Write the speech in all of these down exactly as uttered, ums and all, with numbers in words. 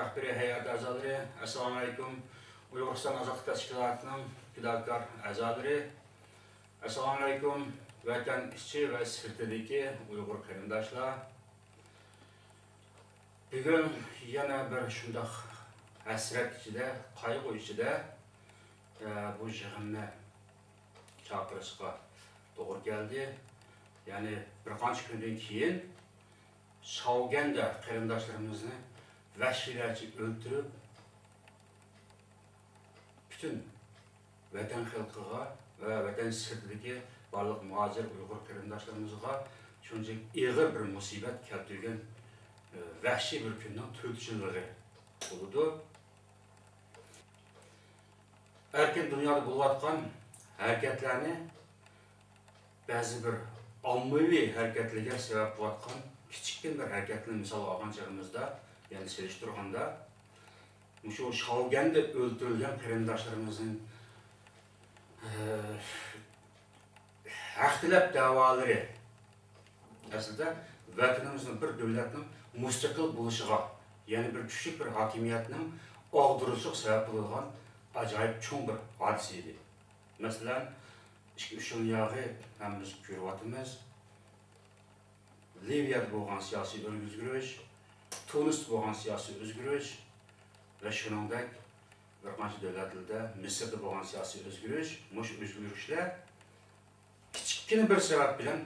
رەھبىرىي ھەيئەت ئەزالىرى، ئەسسالامۇئەلەيكۇم. ئۇيغۇرىستان ئازادلىق تەشكىلاتىنىڭ پىداكار ئەزالىرى، ئەسسالامۇئەلەيكۇم. ۋەتەن ئىچى ۋە سىرتىدىكى ئۇيغۇر قېرىنداشلار، بۈگۈن يەنە بىر شۇنداق ھەسرەت ئىچىدە، قايغۇ ئىچىدە، ئە، بۇ يىغىننى چاقىرىشقا توغرا كەلدى. يەنى بىر قانچە كۈندىن كېيىن شاۋگەندە قېرىنداشلىرىمىزنى ۋەھشىيلەرچە ئۆلتۈرۈپ، پۈتۈن ۋەتەن خەلقىغا ۋە ۋەتەن سىرتىدىكى بارلىق مۇھاجىر ئۇيغۇر قېرىنداشلىرىمىزغا شۇنچىلىك ئېغىر بىر مۇسىبەت كەلتۈرگەن، ئە، ۋەھشىي بىر كۈننىڭ تۆت يىللىقى بولىدۇ. ئەركىن دۇنيادا بولۇۋاتقان ھەرىكەتلەرنى بەزى بىر ئاممىۋى ھەرىكەتلەرگە سەۋەب بولۇۋاتقان كىچىككىنە بىر ھەرىكەتنى مىسالغا ئالغان چېغىمىزدا، يەنى سېلىشتۇرغاندا، مۇشۇ شاۋگەندە ئۆلتۈرۈلگەن قېرىنداشلىرىمىزنىڭ، ئە، ھەق تەلەپ دەۋالىرى ئەسلىدە ۋەتىنىمىزنىڭ بىر دۆلەتنىڭ مۇستەقىل بولۇشىغا، يەنى بىر كۈچلۈك بىر ھاكىمىيەتنىڭ ئاغدۇرۇلۇشىغا سەۋەب بولىدىغان ئاجايىپ چوڭ بىر ھادىسە ئىدى. مەسىلەن، ئىككى، ئۈچ يىلدىن ياغى ھەممىمىز كۆرۈۋاتىمىز. لىۋىيەدە بولغان سىياسىي ئۆزگىرىش، تۇنىستا بولغان سىياسىي ئۆزگىرىش ۋە شۇنىڭدەك بىر قانچە دۆلەتلەردە، مىسىردا بولغان سىياسىي ئۆزگىرىش، مۇشۇ ئۆزگىرىشلەر كىچىككىنە بىر سەۋەب بىلەن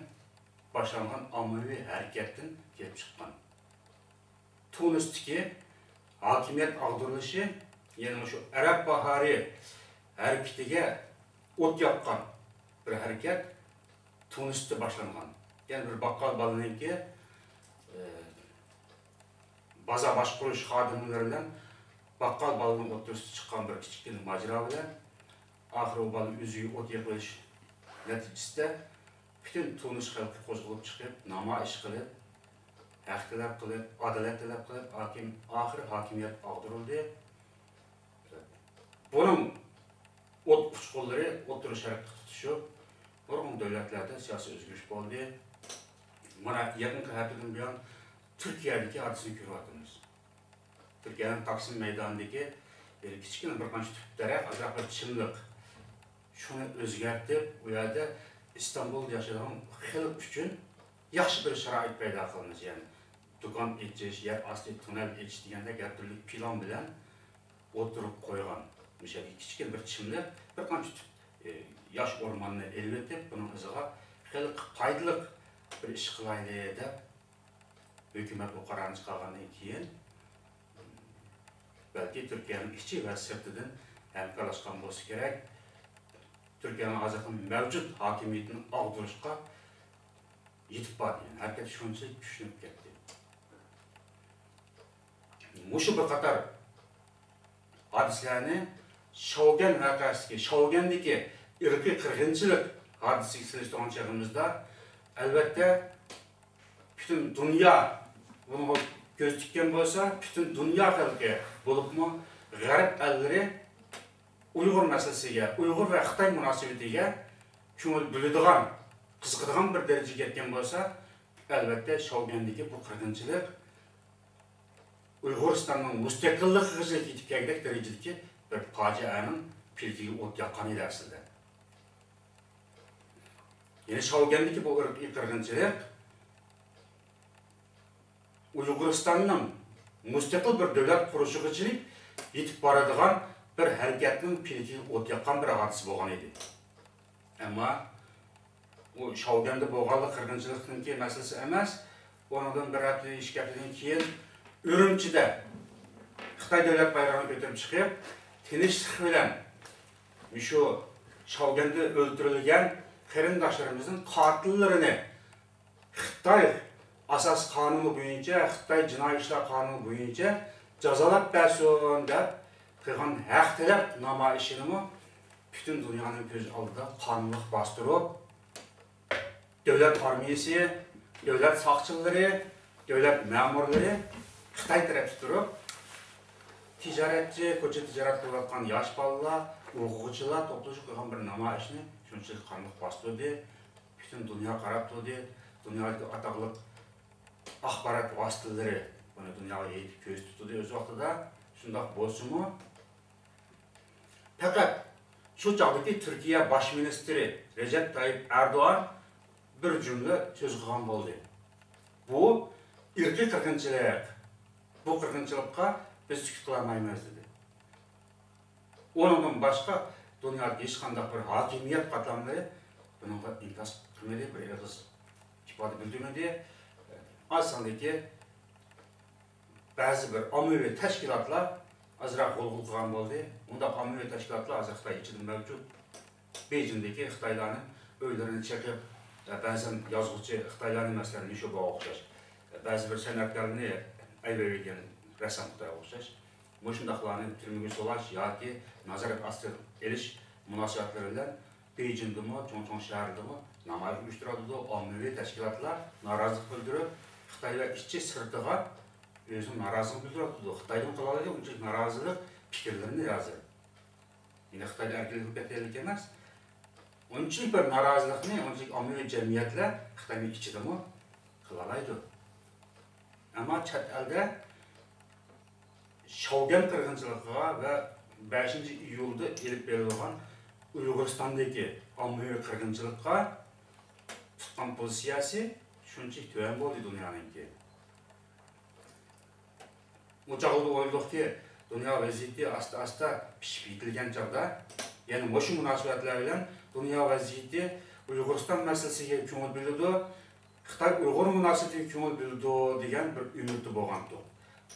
باشلانغان ئاممىۋى ھەرىكەتتىن كېلىپ چىققان. تۇنىستىكى ھاكىمىيەت ئاغدۇرۇلۇشى، يەنى مۇشۇ ئەرەب باھارى ھەرىكىتىگە ئوت ياققان بىر ھەرىكەت تۇنىستە باشلانغان. يەنى بىر باققال بالىنىڭكى، ئە، بازا باشقۇرۇش خادىملىرى بىلەن باققال بالىنىڭ ئوتتۇرىسىدا چىققان بىر كىچىككىنە ماجىرا بىلەن ئاخىرى ئۇ بالا ئۆزىگە ئوت يېقىۋېلىش نەتىجىسىدە پۈتۈن تۇنىس خەلقى قوزغىلىپ چىقىپ، نامايىش قىلىپ، ھەق تەلەپ قىلىپ، ئادالەت تەلەپ قىلىپ، ھاكىم-، ئاخىرى ھاكىمىيەت ئاغدۇرۇلدى. بۇنىڭ ئوت ئۇچقۇنلىرى ئوتتۇرا شەرققە تۇتىشىپ، نۇرغۇن دۆلەتلەردە سىياسىي ئۆزگىرىش بولدى. مانا، يېقىنقى ھەپتىدىن بۇيان تۈركىيەدىكى ھادىسىنى كۆرۈۋاتىمىز. تۈركىيەنىڭ تاكسىم مەيدانىدىكى بىر كىچىككىنە بىر قانچە تۈپ دەرەخ، ئازراق بىر چىملىق. شۇنى ئۆزگەرتىپ، ئۇ يەردە ئىستانبۇلدا ياشايدىغان خەلق ئۈچۈن ياخشى بىر شارائىت پەيدا قىلىمىز. يەنى دۇكان ئېچىش، يەر ئاستى توننېل ئېچىش دېگەندەك ھەر تۈرلۈك پىلان بىلەن ئولتۇرۇپ قويغان. مۇشۇ يەردىكى كىچىككىنە بىر چىملىق، بىر قانچە تۈپ، ئى، ياش ئورماننى ئېلىۋېتىپ، بۇنىڭ ئىزىغا خەلققە پايدىلىق بىر ئىش قىلايلى دەپ، ھۆكۈمەت بۇ قارارنى چىقارغاندىن كېيىن، بەلكى تۈركىيەنىڭ ئىچى ۋە سىرتىدىن ھەمكارلاشقان بولسا كېرەك، تۈركىيەنىڭ ھازىرقى مەۋجۇت ھاكىمىيىتىنى ئاغدۇرۇشقا يېتىپ باردى. يەنى ھەرىكەت شۇنچىلىك كۈچلىنىپ كەتتى. مۇشۇ بىر قاتار ھادىسىلەرنى شاۋگەن ۋەقەسىدىكى، شاۋگەندىكى ئىرقىي قىرغىنچىلىق ھادىسىسىگە سېلىشتۇرغان چېغىمىزدا، ئەلۋەتتە، پۈتۈن دۇنيا بۇنىڭغا كۆز تىككەن بولسا، پۈتۈن دۇنيا خەلقى، بولۇپمۇ غەرب ئەللىرى ئۇيغۇر مەسىلىسىگە، ئۇيغۇر ۋە خىتاي مۇناسىۋىتىگە كۆڭۈل بۆلىدىغان، قىزىقىدىغان بىر دەرىجىگە يەتكەن بولسا، ئەلۋەتتە، شاۋگەندىكى بۇ قىرغىنچىلىق ئۇيغۇرىستاننىڭ مۇستەقىللىقىغىچە يېتىپ كەلگۈدەك دەرىجىدىكى بىر پاجىئەنىڭ پىلىكىگە ئوت ياققان ئىدى ئەسلىدە. يەنى شاۋگەندىكى بۇ ئىرقىي قىرغىنچىلىق ئۇيغۇرىستاننىڭ مۇستەقىل بىر دۆلەت قۇرۇشىغىچىلىك يېتىپ بارىدىغان بىر ھەرىكەتنىڭ پىلىكىگە ئوت ياققان بىر ھادىسە بولغان ئىدى. ئەمما ئۇ شاۋگەندە بولغانلىق قىرغىنچىلىقنىڭكى مەسىلىسى ئەمەس. ئۇنىڭدىن بىر ھەپتە، ئىككى ھەپتىدىن كېيىن ئۈرۈمچىدە خىتاي دۆلەت بايرىقىنى كۆتۈرۈپ چىقىپ، تىنچلىق بىلەن مۇشۇ شاۋگەندە ئۆلتۈرۈلگەن قېرىنداشلىرىمىزنىڭ قاتىللىرىنى خىتاي ئاساسىي قانۇنى بويىچە، خىتاي جىنايى ئىشلار قانۇنى بويىچە جازالاپ بەرسۇن دەپ قىلغان ھەق تەلەپ نامايىشىنىمۇ پۈتۈن دۇنيانىڭ كۆز ئالدىدا قانلىق باستۇرۇپ، دۆلەت ئارمىيىسى، دۆلەت ساقچىلىرى، دۆلەت مەمۇرلىرى خىتاي تەرەپتە تۇرۇپ، تىجارەتچى، كوچا تىجارەت قىلىۋاتقان ياش بالىلار، ئوقۇغۇچىلار توپلىشىپ قىلغان بىر نامايىشنى شۇنچىلىك قانلىق باستۇردى. پۈتۈن دۇنيا قاراپ تۇردى. دۇنيادىكى ئاتاقلىق ئاخبارات ۋاسىتىلىرى بۇنى دۇنياغا يېيىتىپ كۆرسىتىپ تۇردى ئۆز ۋاقتىدا. شۇنداق بولسىمۇ، پەقەت شۇ چاغدىكى تۈركىيە باش مىنىستىرى رەجەپ تايىپ ئەردوغان بىر جۈملە سۆز قىلغان بولدى. بۇ ئىرقىي قىرغىنچىلىق. بۇ قىرغىنچىلىققا بىز سۈكۈت قىلالمايمىز، دېدى. ئۇنىڭدىن باشقا دۇنيادىكى ھېچقانداق بىر ھاكىمىيەت قاتلاملىرى بۇنىڭغا ئىنكاس قىلمىدى، بىر ئېغىز ئىپادە بىلدۈرمىدى. ئاز ساندىكى بەزى بىر ئاممىۋى تەشكىلاتلار ئازراق غۇلغۇلا قىلغان بولدى. ئۇنداق ئاممىۋى تەشكىلاتلار ھازىر خىتاي ئىچىدە مەۋجۇت. بېيجىڭدىكى خىتايلارنىڭ ئۆيلىرىنى چېقىپ، بەزەن يازغۇچى خىتايلارنى، مەسىلەن، لى شۇباغا ئوخشاش، بەزى بىر سەنئەتكارلارنى ئەيۋەيۋەي دېگەن رەسسام خىتايغا ئوخشاش، مۇشۇنداقلارنى تۈرمىگە سولاش ياكى نازارەت ئاستىغا ئېلىش مۇناسىۋەتلىرى بىلەن بېيجىڭدىمۇ، چوڭ-چوڭ شەھەرلەردىمۇ نامايىش ئۇيۇشتۇرۇۋاتىدۇ. ئاممىۋى تەشكىلاتلار نارازىلىق بىلدۈرۈپ، خىتاي ۋە ئىچى سىرتىغا ئۆزىنىڭ نارازىلىقىنى بىلدۈرۈۋاتىدۇ. خىتايدىمۇ قىلالايدۇ ئۇنچىلىك نارازىلىق پىكىرلىرىنى ھازىر. يەنى خىتايدا ئەركىنلىك بولۇپ كەتكەنلىك ئەمەس. ئۇنچىلىك بىر نارازىلىقنى ئۇنچىلىك ئاممىۋى جەمئىيەتلەر خىتاينىڭ ئىچىدىمۇ قىلالايدۇ. ئەمما چەت ئەلدە شاۋگەن قىرغىنچىلىقىغا ۋە بەشىنچى ئىيۇلدا ئېلىپ بېرىلغان ئۇيغۇرىستاندىكى ئاممىۋى قىرغىنچىلىققا تۇتقان پوزىتسىيەسى شۇنچىلىك تۆۋەن بولدى دۇنيانىڭكى. ئۇ چاغدا ئويلىدۇقكى، دۇنيا ۋەزىيىتى ئاستا-ئاستا پىشىپ يېتىلگەن چاغدا، يەنى مۇشۇ مۇناسىۋەتلەر بىلەن دۇنيا ۋەزىيىتى ئۇيغۇرىستان مەسىلىسىگە كۆڭۈل بۆلىدۇ، خىتاي ئۇيغۇر مۇناسىۋىتىگە كۆڭۈل بۆلىدۇ دېگەن بىر ئۈمىدتە بولغانتۇق.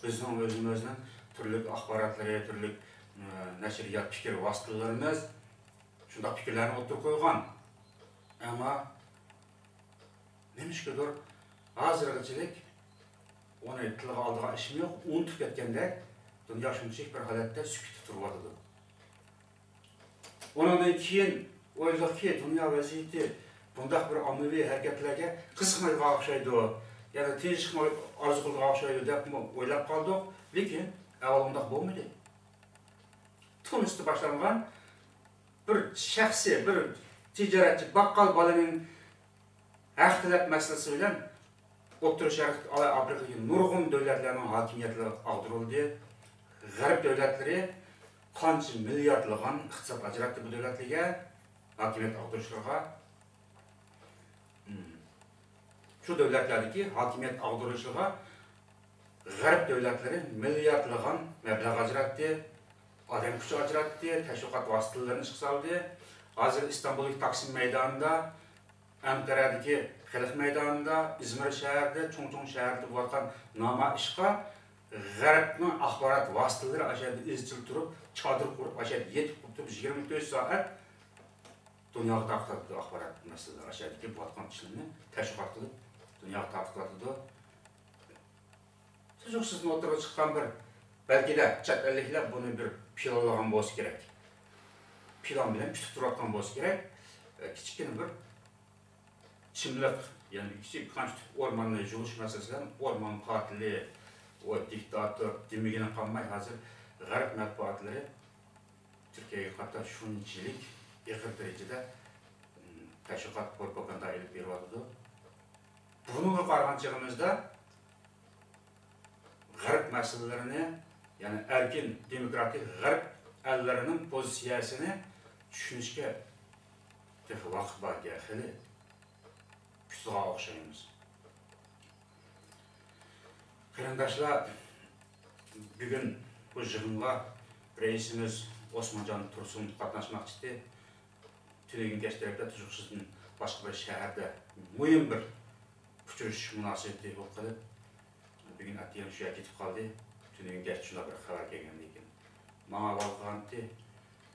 بىزنىڭ ئۆزىمىزنىڭ تۈرلۈك ئاخباراتلىرى، تۈرلۈك، ئە، نەشرىيات، پىكىر ۋاسىتىلىرىمىز شۇنداق پىكىرلەرنى ئوتتۇرىغا قويغان. ئەمما نېمىشقىدۇر ھازىرغىچىلىك ئۇنى تىلغا ئالىدىغان ئىشمۇ يوق، ئۇنتۇپ كەتكەندەك دۇنيا شۇنچىلىك بىر ھالەتتە سۈكۈتتە تۇرۇۋاتىدۇ. ئۇنىڭدىن كېيىن ئويلىدۇقكى، دۇنيا ۋەزىيىتى بۇنداق بىر ئاممىۋى ھەرىكەتلەرگە قىزىقمايدىغان ئوخشايدۇ، يەنى تىنچلىقنى ئارزۇ قىلىدىغان ئوخشايدۇ دەپمۇ ئويلاپ قالدۇق. لېكىن ئەھۋال ئۇنداق بولمىدى. تۇنىستا باشلانغان بىر شەخسىي، بىر تىجارەتچى، باققال بالىنىڭ ھەق تەلەپ مەسىلىسى بىلەن ئوتتۇرا شەرق، ئالاھىدە ئافرىقىدىكى نۇرغۇن دۆلەتلەرنىڭ ھاكىمىيەتلىرى ئاغدۇرۇلدى. غەرب دۆلەتلىرى قانچە مىلياردلىغان ئىقتىساد ئاجراتتى بۇ دۆلەتلەرگە، ھاكىمىيەت ئاغدۇرۇشلىرىغا. شۇ دۆلەتلەردىكى ھاكىمىيەت ئاغدۇرۇشىغا غەرب دۆلەتلىرى مىلياردلىغان مەبلەغ ئاجراتتى، ئادەم كۈچى ئاجراتتى، تەشۋىقات ۋاسىتىلىرىنى ئىشقا سالدى. ھازىر ئىستانبۇلدىكى تاقسىم مەيدانىدا، ئەنقەرەدىكى خەلق مەيدانىدا، ئىزمىر شەھىرىدە، چوڭ-چوڭ شەھەردە بولۇۋاتقان نامايىشقا غەربنىڭ ئاخبارات ۋاسىتىلىرى ئاشۇ يەردە ئىزچىل تۇرۇپ، چادىر قۇرۇپ، ئاشۇ يەردە يېتىپ تۇرۇپ، يىگىرمە تۆت سائەت دۇنياغا تارقىتىۋاتىدۇ ئاخبارات مەسىلىلىرى، ئاشۇ يەردىكى بولۇۋاتقان ئىشلىرىنى تەشۋىقات قىلىپ، دۇنياغا تارقىتىۋاتىدۇ. تۇيۇقسىزدىن ئوتتۇرىغا چىققان بىر، بەلكىدە چەت ئەللىكلەر بۇنى بىر پىلانلىغان بولسا كېرەك. پىلان بىلەن كۈتۈپ تۇرۇۋاتقان بولسا كېرەك. ئە، كىچىككىنە بىر چىملىق، يەنى بىر كىچىك قانچە تۈپ ئورماننى يۇلۇش مەسىلىسى بىلەن ئورمان قاتىلى، ئۇ دىكتاتور دېمىگىنى قالماي، ھازىر غەرب مەتبۇئاتلىرى تۈركىيەگە قارىتا شۇنچىلىك ئېغىر دەرىجىدە، م، تەشۋىقات، پروپاگاندا ئېلىپ بېرىۋاتىدۇ. بۇنىڭغا قارىغان چېغىمىزدا غەرب مەسىلىلىرىنى، يەنى ئەركىن دېموكراتىك غەرب ئەللىرىنىڭ پوزىتسىيەسىنى چۈشىنىشكە تېخى ۋاقىت باركەن، خېلى كۈتىدىغان ئوخشايمىز. قېرىنداشلار، بۈگۈن بۇ يىغىنغا رەئىسىمىز ئوسمانجان تۇرسۇن قاتناشماقچى ئىدى. تۈنۈگۈن كەچ تەرەپتە تۇيۇقسىزدىن باشقا بىر شەھەردە مۇھىم بىر ئۇچرىشىش مۇناسىۋىتى بولۇپ قېلىپ، بۈگۈن ئەتىگەن شۇ يەرگە كېتىپ قالدى. تۈنۈگۈن كەچ شۇنداق بىر خەۋەر كەلگەندىن كېيىن ماڭا ھاۋالە قىلغانتى،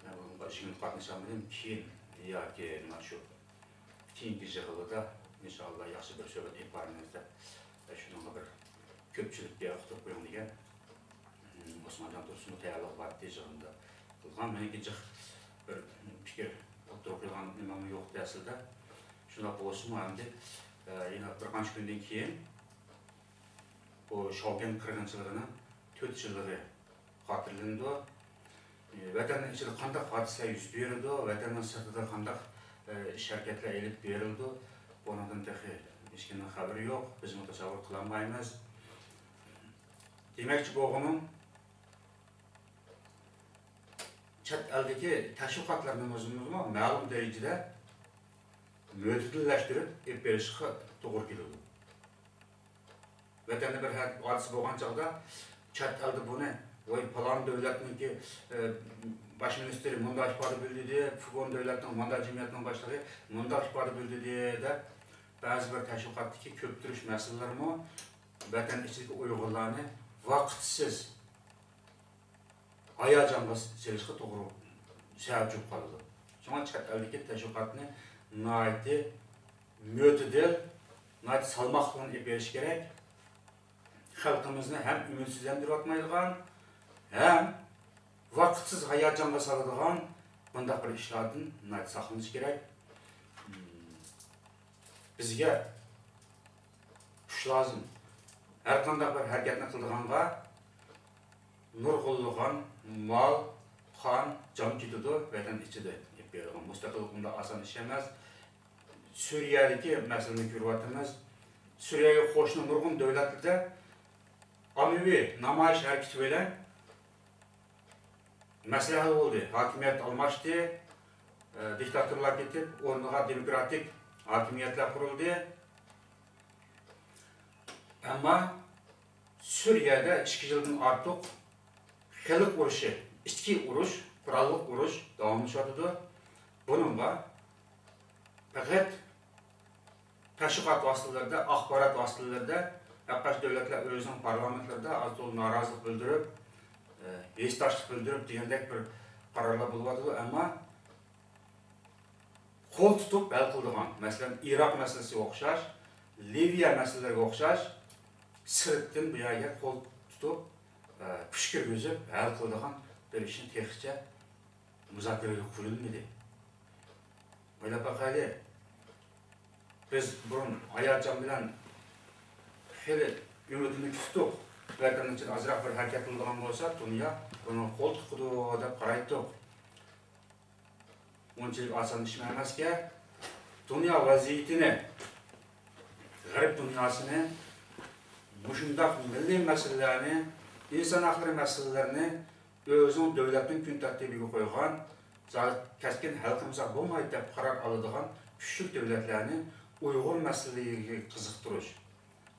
مەن بۇنىڭغا ئىشىنىپ قاتنىشالمىدىم. كېيىن ياكى مانا شۇ كېيىنكى يىغىندا ئىنشائاللا ياخشى بىر سۆھبەت ئېلىپ بارىمىز دەپ، شۇنىڭغا بىر كۆپچىلىككە ئۇقتۇرۇپ قويۇڭ دېگەن. ئوسمانجان تۇرسۇنمۇ تەييارلىق بار ئىدى، يىغىندا قىلغان. مېنىڭكى جىق بىر پىكىر ئوتتۇرىغا قويغان نېمەممۇ يوق ئىدى ئەسلىدە. شۇنداق بولسىمۇ ئەمدى، ئە، يەنە بىر قانچە كۈندىن كېيىن بۇ شاۋگەن قىرغىنچىلىقىنىڭ تۆت يىللىقى خاتىرىلىنىدۇ. ۋەتەننىڭ ئىچىدە قانداق ھادىسىلەر يۈز بېرىدۇ، ۋەتەننىڭ سىرتىدا قانداق، ئىش ھەرىكەتلەر ئېلىپ بېرىلىدۇ، بۇنىڭدىن تېخى ھېچكىمنىڭ خەۋىرى يوق، بىزمۇ تەسەۋۋۇر قىلالمايمىز. دېمەكچى بولغىنىم، چەت ئەلدىكى تەشۋىقاتلارنى ئۆزىمىزمۇ مەلۇم دەرىجىدە مۆتىدىللەشتۈرۈپ ئېلىپ بېرىشقا توغرا كېلىدۇ. ۋەتەندە بىر ھە-، ھادىسە بولغان چاغدا چەت ئەلدە بۇنى، ۋاي، پالان دۆلەتنىڭكى، ئە، باش مىنىستىرى مۇنداق ئىپادە بىلدۈردى، فۇگون دۆلەتنىڭ ماندا جەمئىيەتنىڭ باشلىقى مۇنداق ئىپادە بىلدۈردى، دەپ، بەزى بىر تەشۋىقاتتىكى كۆپتۈرۈش مەسىلىلىرىمۇ ۋەتەن ئىچىدىكى ئۇيغۇرلارنى ۋاقىتسىز ھاياجانغا سېلىشقا توغرا سەۋەب بولۇپ قالىدۇ. شۇڭا چەت ئەلدىكى تەشۋىقاتنى ناھايىتى مۆتىدىل، ناھايىتى سالماقلىق بىلەن ئېلىپ بېرىش كېرەك. خەلقىمىزنى ھەم ئۈمىدسىزلەندۈرۈۋاتمايدىغان، ھەم ۋاقىتسىز ھاياجانغا سالىدىغان بۇنداق بىر ئىشلاردىن ناھايىتى ساقلىنىش كېرەك. بىزگە كۈچ لازىم. ھەر قانداق بىر ھەرىكەتنى قىلىدىغانغا نۇرغۇنلىغان مال، قان، جان كېتىدۇ ۋەتەن ئىچىدە. مۇستەقىللىق ئۇنداق ئاسان ئىش ئەمەس. سۈرىيەدىكى مەسىلىنى كۆرۈۋاتىمىز. سۈرىيەگە قوشنا نۇرغۇن دۆلەتلەردە ئاممىۋى نامايىش ھەرىكىتى بىلەن مەسىلە ھەل بولدى. ھاكىمىيەت ئالماشتى. ئە، دىكتاتورلار كېتىپ، ئورنىغا دېموكراتىك ھاكىمىيەتلەر قۇرۇلدى. ئەمما سۈرىيەدە ئىككى يىلدىن ئارتۇق خەلق ئۇرۇشى، ئىچكى ئۇرۇش، قوراللىق ئۇرۇش داۋاملىشىۋاتىدۇ. بۇنىڭغا پەقەت تەشۋىقات ۋاسىتىلىرىدە، ئاخبارات ۋاسىتىلىرىدە ھەر قايسى دۆلەتلەر ئۆزىنىڭ پارلامېنتلىرىدا ئاز-تولا نارازىلىق بىلدۈرۈپ، ئە، ھېسداشلىق بىلدۈرۈپ دېگەندەك بىر قارارلار بولۇۋاتىدۇ. ئەمما قول تۇتۇپ ھەل قىلىدىغان، مەسىلەن، ئىراق مەسىلىسىگە ئوخشاش، لىۋىيە مەسىلىلىرىگە ئوخشاش، سىرتتىن بۇ يەرگە قول تۇتۇپ، ئە، كۈچ كىرگۈزۈپ ھەل قىلىدىغان بىر ئىشنى تېخىچە مۇزاكىرىگە قويۇلمىدى. ئويلاپ باقايلى. بىز بۇرۇن ھاياتجان بىلەن خېلى ئۈمىدىنى كۈتتۇق. ۋەتەننىڭ ئىچىدە ئازراق بىر ھەرىكەت قىلىدىغان بولسا، دۇنيا بۇنىڭغا قول تۇتقۇدۇق دەپ قارايتتۇق. ئۇنچىلىك ئاسان ئىش ئەمەسكەن. دۇنيا ۋەزىيىتىنى، غەرب دۇنياسىنى مۇشۇنداق مىللىي مەسىلىلەرنى، ئىنسان ھەقلىرى مەسىلىلىرىنى ئۆزىنىڭ دۆلەتنىڭ كۈن تەرتىپىگە قويغان، زادى كەسكىن ھەل قىلمىساق بولمايدۇ دەپ قارار ئالىدىغان كۈچلۈك دۆلەتلەرنى ئۇيغۇر مەسىلىسىگە قىزىقتۇرۇش،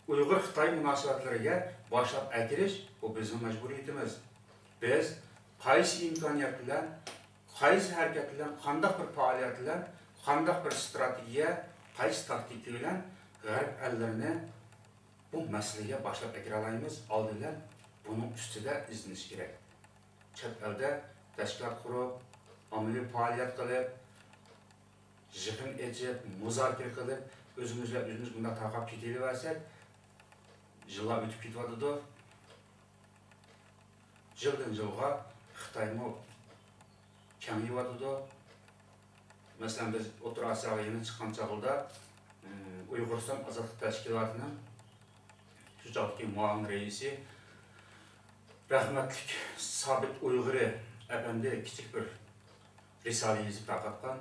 ئۇيغۇر-خىتاي مۇناسىۋەتلىرىگە باشلاپ ئەكىرىش، بۇ بىزنىڭ مەجبۇرىيىتىمىز. بىز قايسى ئىمكانىيەت بىلەن، قايسى ھەرىكەت بىلەن، قانداق بىر پائالىيەت بىلەن، قانداق بىر ئىستراتېگىيە، قايسى تاكتىكا بىلەن غەرب ئەللىرىنى بۇ مەسىلىگە باشلاپ ئەكىرەلەيمىز؟ ئالدى بىلەن بۇنىڭ ئۈستىدە ئىزدىنىش كېرەك. چەت ئەلدە تەشكىلات قۇرۇپ، ئاممىۋى پائالىيەت قىلىپ، يىغىن ئېچىپ، مۇزاكىرە قىلىپ، ئۆزىمىز بىلەن ئۆزىمىز بۇنداق تارقاپ كېتىۋەرسەك، يىللار ئۆتۈپ كېتىۋاتىدۇ. يىلدىن يىلغا خىتايمۇ كېڭىيىۋاتىدۇ. مەسىلەن، بىز ئوتتۇرا ئاسىياغا يېڭى چىققان چاغدا، ئۇيغۇرىستان ئازادلىق تەشكىلاتىنىڭ شۇ چاغدىكى مۇئاۋىن رەئىسى رەھمەتلىك سابىت ئۇيغۇرى ئەپەندى كىچىك بىر رىسالە يېزىپ تارقاتقان،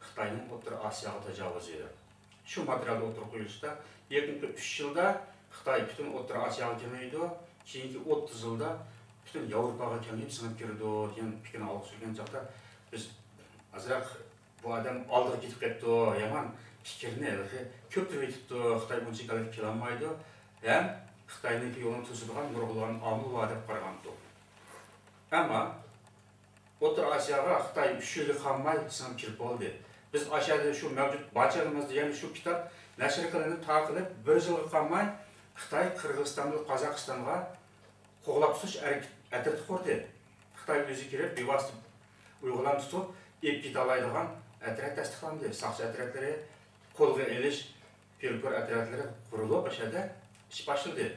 خىتاينىڭ ئوتتۇرا ئاسىياغا تاجاۋۇزى دەپ. شۇ ماتېرىيالدا ئوتتۇرىغا قويۇلۇشىدا، يېقىنقى ئۈچ يىلدا خىتاي پۈتۈن ئوتتۇرا ئاسىياغا كېڭىيىدۇ، كېيىنكى ئوتتۇز يىلدا پۈتۈن ياۋروپاغا كېڭىيىپ سىڭىپ كىرىدۇ دېگەن پىكىرنى ئالغا سۈرگەن چاغدا، بىز ئازراق بۇ ئادەم ئالدىغا كېتىپ قاپتۇ، يامان پىكىرنى ھېلىقى كۆپتۈرۈۋېتىپتۇ، خىتاي ئۇنچىلىك ئالدىغا كېلەلمەيدۇ ھەم خىتاينىڭكى يولىنى توسىدىغان نۇرغۇنلىغان ئامىل بار دەپ قارىغانتۇق. ئەمما ئوتتۇرا ئاسىياغا خىتاي ئۈچ يىلغا قالماي سىڭىپ كىرىپ بولدى. بىز ئاشۇ يەردە شۇ مەۋجۇت بارچىلىقىمىزدا، يەنى شۇ كىتاب نەشر قىلىنىپ تارقىلىپ بىر يىلغا قالماي خىتاي قىرغىزىستاندىن قازاقىستانغا قوغلاپ تۇتۇش ئەترىتى قۇردى. خىتاي ئۆزى كىرىپ، بىۋاسىتە ئۇيغۇرلارنى تۇتۇپ ئېلىپ كېتەلەيدىغان ئەترەت تەستىقلاندى. ساقچى ئەترەتلىرى، قولغا ئېلىش، پىلكۇر ئەترەتلىرى قۇرۇلۇپ، ئاشۇ يەردە ئىش باشلىدى.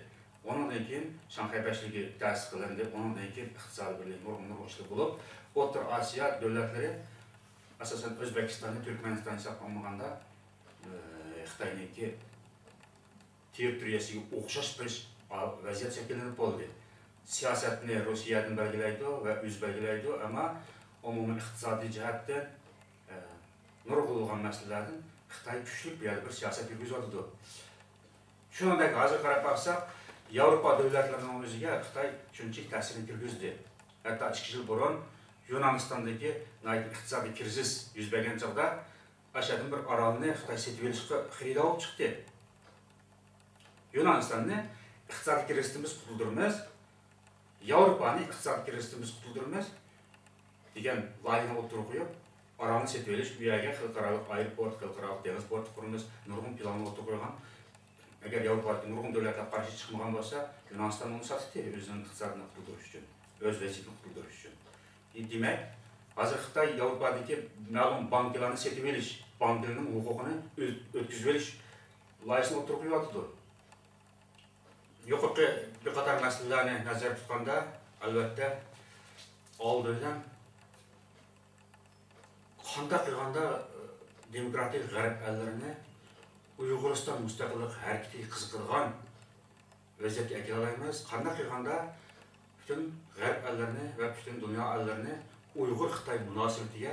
ئۇنىڭدىن كېيىن شاڭخەي بەشلىكى تەسىس قىلىندى. ئۇنىڭدىن كېيىن ئىقتىسادىي بىرلىكمۇ، نۇرغۇن نۇرغۇن ئىشلار بولۇپ، ئوتتۇرا ئاسىيا دۆلەتلىرى، ئاساسەن، ئۆزبېكىستاننى، تۈركمەنىستاننى ھېسابقا ئالمىغاندا، ئى، خىتاينىڭكى تېررىتورىيەسىگە ئوخشاش بىر ۋەزىيەت شەكىللىنىپ بولدى. سىياسەتنى روسىيەدىن بەلگىلەيدۇ ۋە ئۆزى بەلگىلەيدۇ، ئەمما ئومۇمىي ئىقتىسادىي جەھەتتىن، ئە، نۇرغۇنلىغان مەسىلىلەردىن خىتاي كۈچلۈك بۇ يەردە بىر سىياسەت يۈرگۈزۈۋاتىدۇ. شۇنىڭدەك ھازىر قاراپ باقساق، ياۋروپا دۆلەتلىرىنىڭ ئۆزىگە خىتاي شۇنچىلىك تەسىرىنى كىرگۈزدى. ھەتتا ئىككى يىل بۇرۇن يۇنانىستاندىكى ناھايىتى ئىقتىسادىي كىرىزىس يۈز بەرگەن چاغدا، ئاشۇ يەردىن بىر ئارالنى خىتاي سېتىۋېلىشقا خېرىدار بولۇپ چىقتى. يۇنانىستاننى ئىقتىسادىي كىرىزىستىن بىز قۇتۇلدۇرىمىز، ياۋروپانى ئىقتىسادىي كىرىزىستىن بىز قۇتۇلدۇرىمىز دېگەن لايىھەنى ئوتتۇرىغا قويۇپ، ئارالنى سېتىۋېلىش، ئۇ يەرگە خەلقئارالىق ئايروپورت، خەلقئارالىق دېڭىز پورتى قۇرىمىز، نۇرغۇن پىلاننى ئوتتۇرىغا قويغان. ئەگەر ياۋروپادىكى نۇرغۇن دۆلەتلەر قارشى چىقمىغان بولسا، يۇنانىستان ئۇنى ساتتى ئۆزىنىڭ ئىقتىسادىنى قۇتۇلدۇرۇش ئۈچۈن، ئۆز ۋەزىيىتىنى قۇتۇلدۇرۇش ئۈچۈن. دېمەك، ھازىر خىتاي ياۋروپادىكى مەلۇم بانكىلارنى سېتىۋېلىش، بانكىلارنىڭ ھوقۇقىنى ئۆز-، ئۆتكۈزۈۋېلىش لايىھەسىنى ئوتتۇرىغا قويۇۋاتىدۇ. يۇقىرىقى بىر قاتار مەسىلىلەرنى نەزەردە تۇتقاندا، ئەلۋەتتە، ئالدى بىلەن قانداق قىلغاندا دېموكراتىك غەرب ئەللىرىنى ئۇيغۇرىستان مۇستەقىللىق ھەرىكىتىگە قىزىقىدىغان ۋەزىيەتكە ئەكېلەلەيمىز؟ قانداق قىلغاندا پۈتۈن غەرب ئەللىرىنى ۋە پۈتۈن دۇنيا ئەللىرىنى ئۇيغۇر-خىتاي مۇناسىۋىتىگە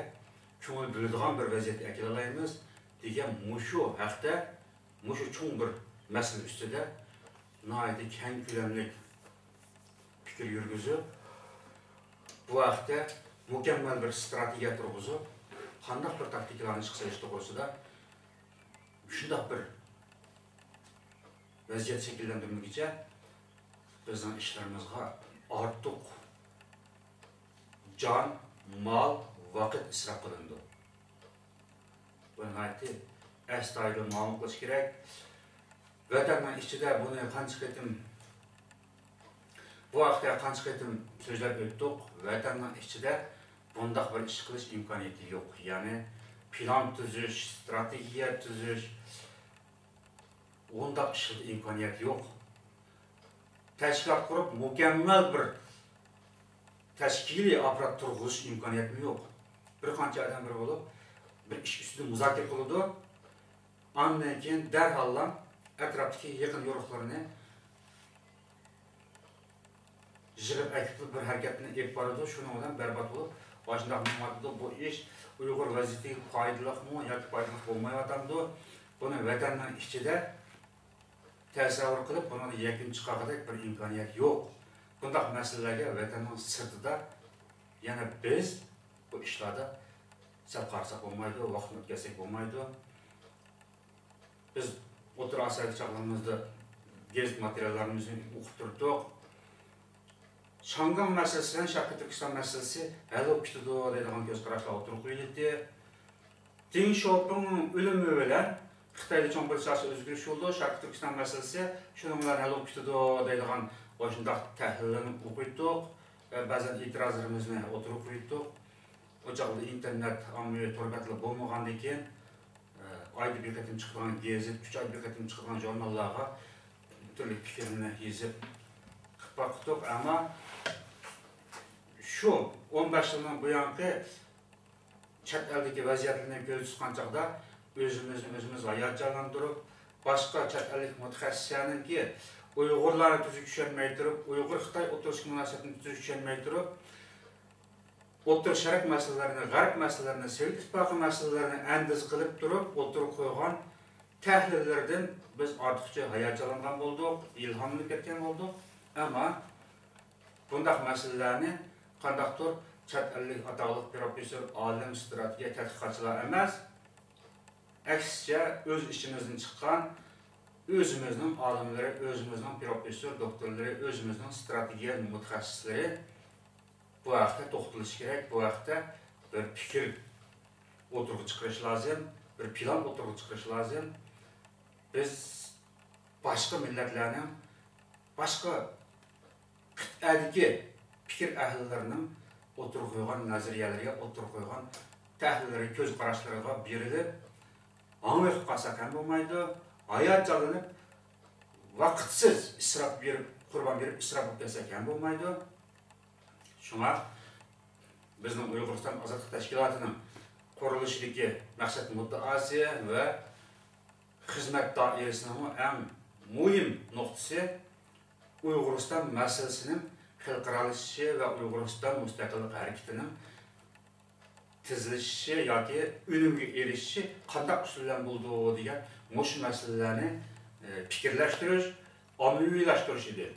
كۆڭۈل بۆلىدىغان بىر ۋەزىيەتكە ئەكېلەلەيمىز دېگەن مۇشۇ ھەقتە، مۇشۇ چوڭ بىر مەسىلە ئۈستىدە ناھايىتى كەڭ كۆلەملىك پىكىر يۈرگۈزۈپ، بۇ ھەقتە مۇكەممەل بىر ئىستراتېگىيە تۇرغۇزۇپ، قانداق بىر تاكتىكىلارنى ئىشقا سېلىش توغرىسىدا شۇنداق بىر ۋەزىيەت شەكىللەندۈرمىگۈچە بىزنىڭ ئىشلىرىمىزغا ئارتۇق جان، مال، ۋاقىت ئىسراپ قىلىنىدۇ. بۇ ناھايىتى ئەستايىدىل مەلۇم قىلىش كېرەك. ۋەتەننىڭ ئىچىدە بۇنى قانچە قېتىم، بۇ ھەقتە قانچە قېتىم سۆزلەپ ئۆتتۇق. ۋەتەننىڭ ئىچىدە بۇنداق بىر ئىش قىلىش ئىمكانىيىتى يوق. يەنى پىلان تۈزۈش، ئىستراتېگىيە تۈزۈش، ئۇنداق ئىشلىتىش ئىمكانىيەت يوق. تەشكىلات قۇرۇپ، مۇكەممەل بىر تەشكىلىي ئاپپارات تۇرغۇزۇش ئىمكانىيەتمۇ يوق. بىر قانچە ئادەم بىر بولۇپ، بىر ئىش ئۈستىدە مۇزاكىرە قىلىدۇ. ئاندىن كېيىن دەرھاللا ئەتراپتىكى يېقىن يورۇقلىرىنى يىغىپ ئەكېتىپ بىر ھەرىكەتنى ئېلىپ بارىدۇ، شۇنىڭ بىلەن بەربات بولۇپ، ئاشۇنداق مېڭىۋاتىدۇ. بۇ ئىش ئۇيغۇر ۋەزىيىتىگە پايدىلىقمۇ ياكى پايدىلىق بولمايۋاتامدۇ؟ بۇنى ۋەتەننىڭ ئىچىدە تەسەۋۋۇر قىلىپ، بۇنىڭدىن يەكۈن چىقارغۇدەك بىر ئىمكانىيەت يوق. بۇنداق مەسىلىلەرگە ۋەتەننىڭ سىرتىدا يەنە بىز بۇ ئىشلاردا سەل قارىساق بولمايدۇ، ۋاقىتنى ئۆتكۈزسەك بولمايدۇ. بىز ئوتتۇرا ئاسىيادىكى چاغلىرىمىزدا گېزىت ماتېرىياللىرىمىزنى ئوقۇپ تۇردۇق. شياڭگاڭ مەسىلىسى بىلەن شەرقىي تۈركىستان مەسىلىسى ھەل بولۇپ كېتىدۇ دەيدىغان كۆز قاراشلار ئوتتۇرىغا قويۇلدى. دېڭ شياۋپىڭنىڭ ئۆلۈمى بىلەن خىتايدا چوڭ بىر سىياسىي ئۆزگىرىش بولىدۇ، شەرقىي تۈركىستان مەسىلىسى شۇنىڭ بىلەن ھەل بولۇپ كېتىدۇ دەيدىغان ئاشۇنداق تەھلىللەرنى ئوقۇيتتۇق، بەزەن ئېتىرازلىرىمىزنى ئوتتۇرىغا قويۇيتتۇق. ئۇ چاغدا ئىنتېرنېت، ئاممىۋى تور بەتلەر بولمىغاندىكىن، ئايدا بىر قېتىم چىقىدىغان گېزىت، ئۈچ ئايدا بىر قېتىم چىقىدىغان ژۇرناللارغا تۈرلۈك پىكىرنى يېزىپ قىلىپ باقتۇق. ئەمما شۇ ئون بەش يىلدىن بۇيانقى چەت ئەلدىكى ۋەزىيەتلەرنى كۆزدە تۇتقان چاغدا ئۆزىمىزنى ئۆزىمىز ھاياجانلاندۇرۇپ، باشقا چەت ئەللىك مۇتەخەسسىسلەرنىڭكى ئۇيغۇرلارنى تۈزۈك چۈشەنمەي تۇرۇپ، ئۇيغۇر خىتاي ئوتتۇرىسىدىكى مۇناسىۋەتنى تۈزۈك چۈشەنمەي تۇرۇپ، ئوتتۇرا شەرق مەسىلىلىرىنى، غەرب مەسىلىلىرىنى، سوۋېت ئىتتىپاقى مەسىلىلىرىنى ئەندىزە قىلىپ تۇرۇپ ئوتتۇرىغا قويغان تەھلىللىرىدىن بىز ئارتۇقچە ھاياجانلانغان بولدۇق، ئىلھاملىنىپ كەتكەن بولدۇق. ئەمما بۇنداق مەسىلىلەرنى قانداقتۇر چەت ئەللىك ئاتاقلىق پروفېسسور، ئالىم، ئىستراتېگىيە، تەتقىقاتچىلار ئەمەس، ئەكسىچە ئۆز ئىچىمىزدىن چىققان ئۆزىمىزنىڭ ئالىملىرى، ئۆزىمىزنىڭ پروفېسسور، دوكتورلىرى، ئۆزىمىزنىڭ ئىستراتېگىيە مۇتەخەسسىسلىرى بۇ ھەقتە توختىلىشى كېرەك، بۇ ھەقتە بىر پىكىر ئوتتۇرىغا چىقىرىشى لازىم، بىر پىلان ئوتتۇرىغا چىقىرىشى لازىم. بىز باشقا مىللەتلەرنىڭ، باشقا قىتئەدىكى پىكىر ئەھلىلىرىنىڭ ئوتتۇرىغا قويغان نەزەرىيەلىرىگە، ئوتتۇرىغا قويغان تەھلىللىرى، كۆز قاراشلىرىغا بېرىلىپ، ئاڭۋېقىپ قالساق ھەم بولمايدۇ، ھاياجانلىنىپ، ۋاقىتسىز ئىسراپ بېرىپ، قۇربان بېرىپ ئىسراپ بولۇپ كەتسەك ھەم بولمايدۇ. شۇڭا بىزنىڭ ئۇيغۇرىستان ئازادلىق تەشكىلاتىنىڭ قۇرۇلۇشىدىكى مەقسەت مۇددىئاسى ۋە خىزمەت دائىرىسىنىڭمۇ ئەڭ مۇھىم نۇقتىسى ئۇيغۇرىستان مەسىلىسىنىڭ خەلقئارالىشىشى ۋە ئۇيغۇرىستان مۇستەقىللىق ھەرىكىتىنىڭ تېزلىشىشى ياكى ئۈنۈمگە ئېرىشىشى قانداق ئۇسۇل بىلەن بولىدۇ دېگەن مۇشۇ مەسىلىلەرنى، ئى، پىكىرلەشتۈرۈش، ئاممىۋىلاشتۇرۇش ئىدى.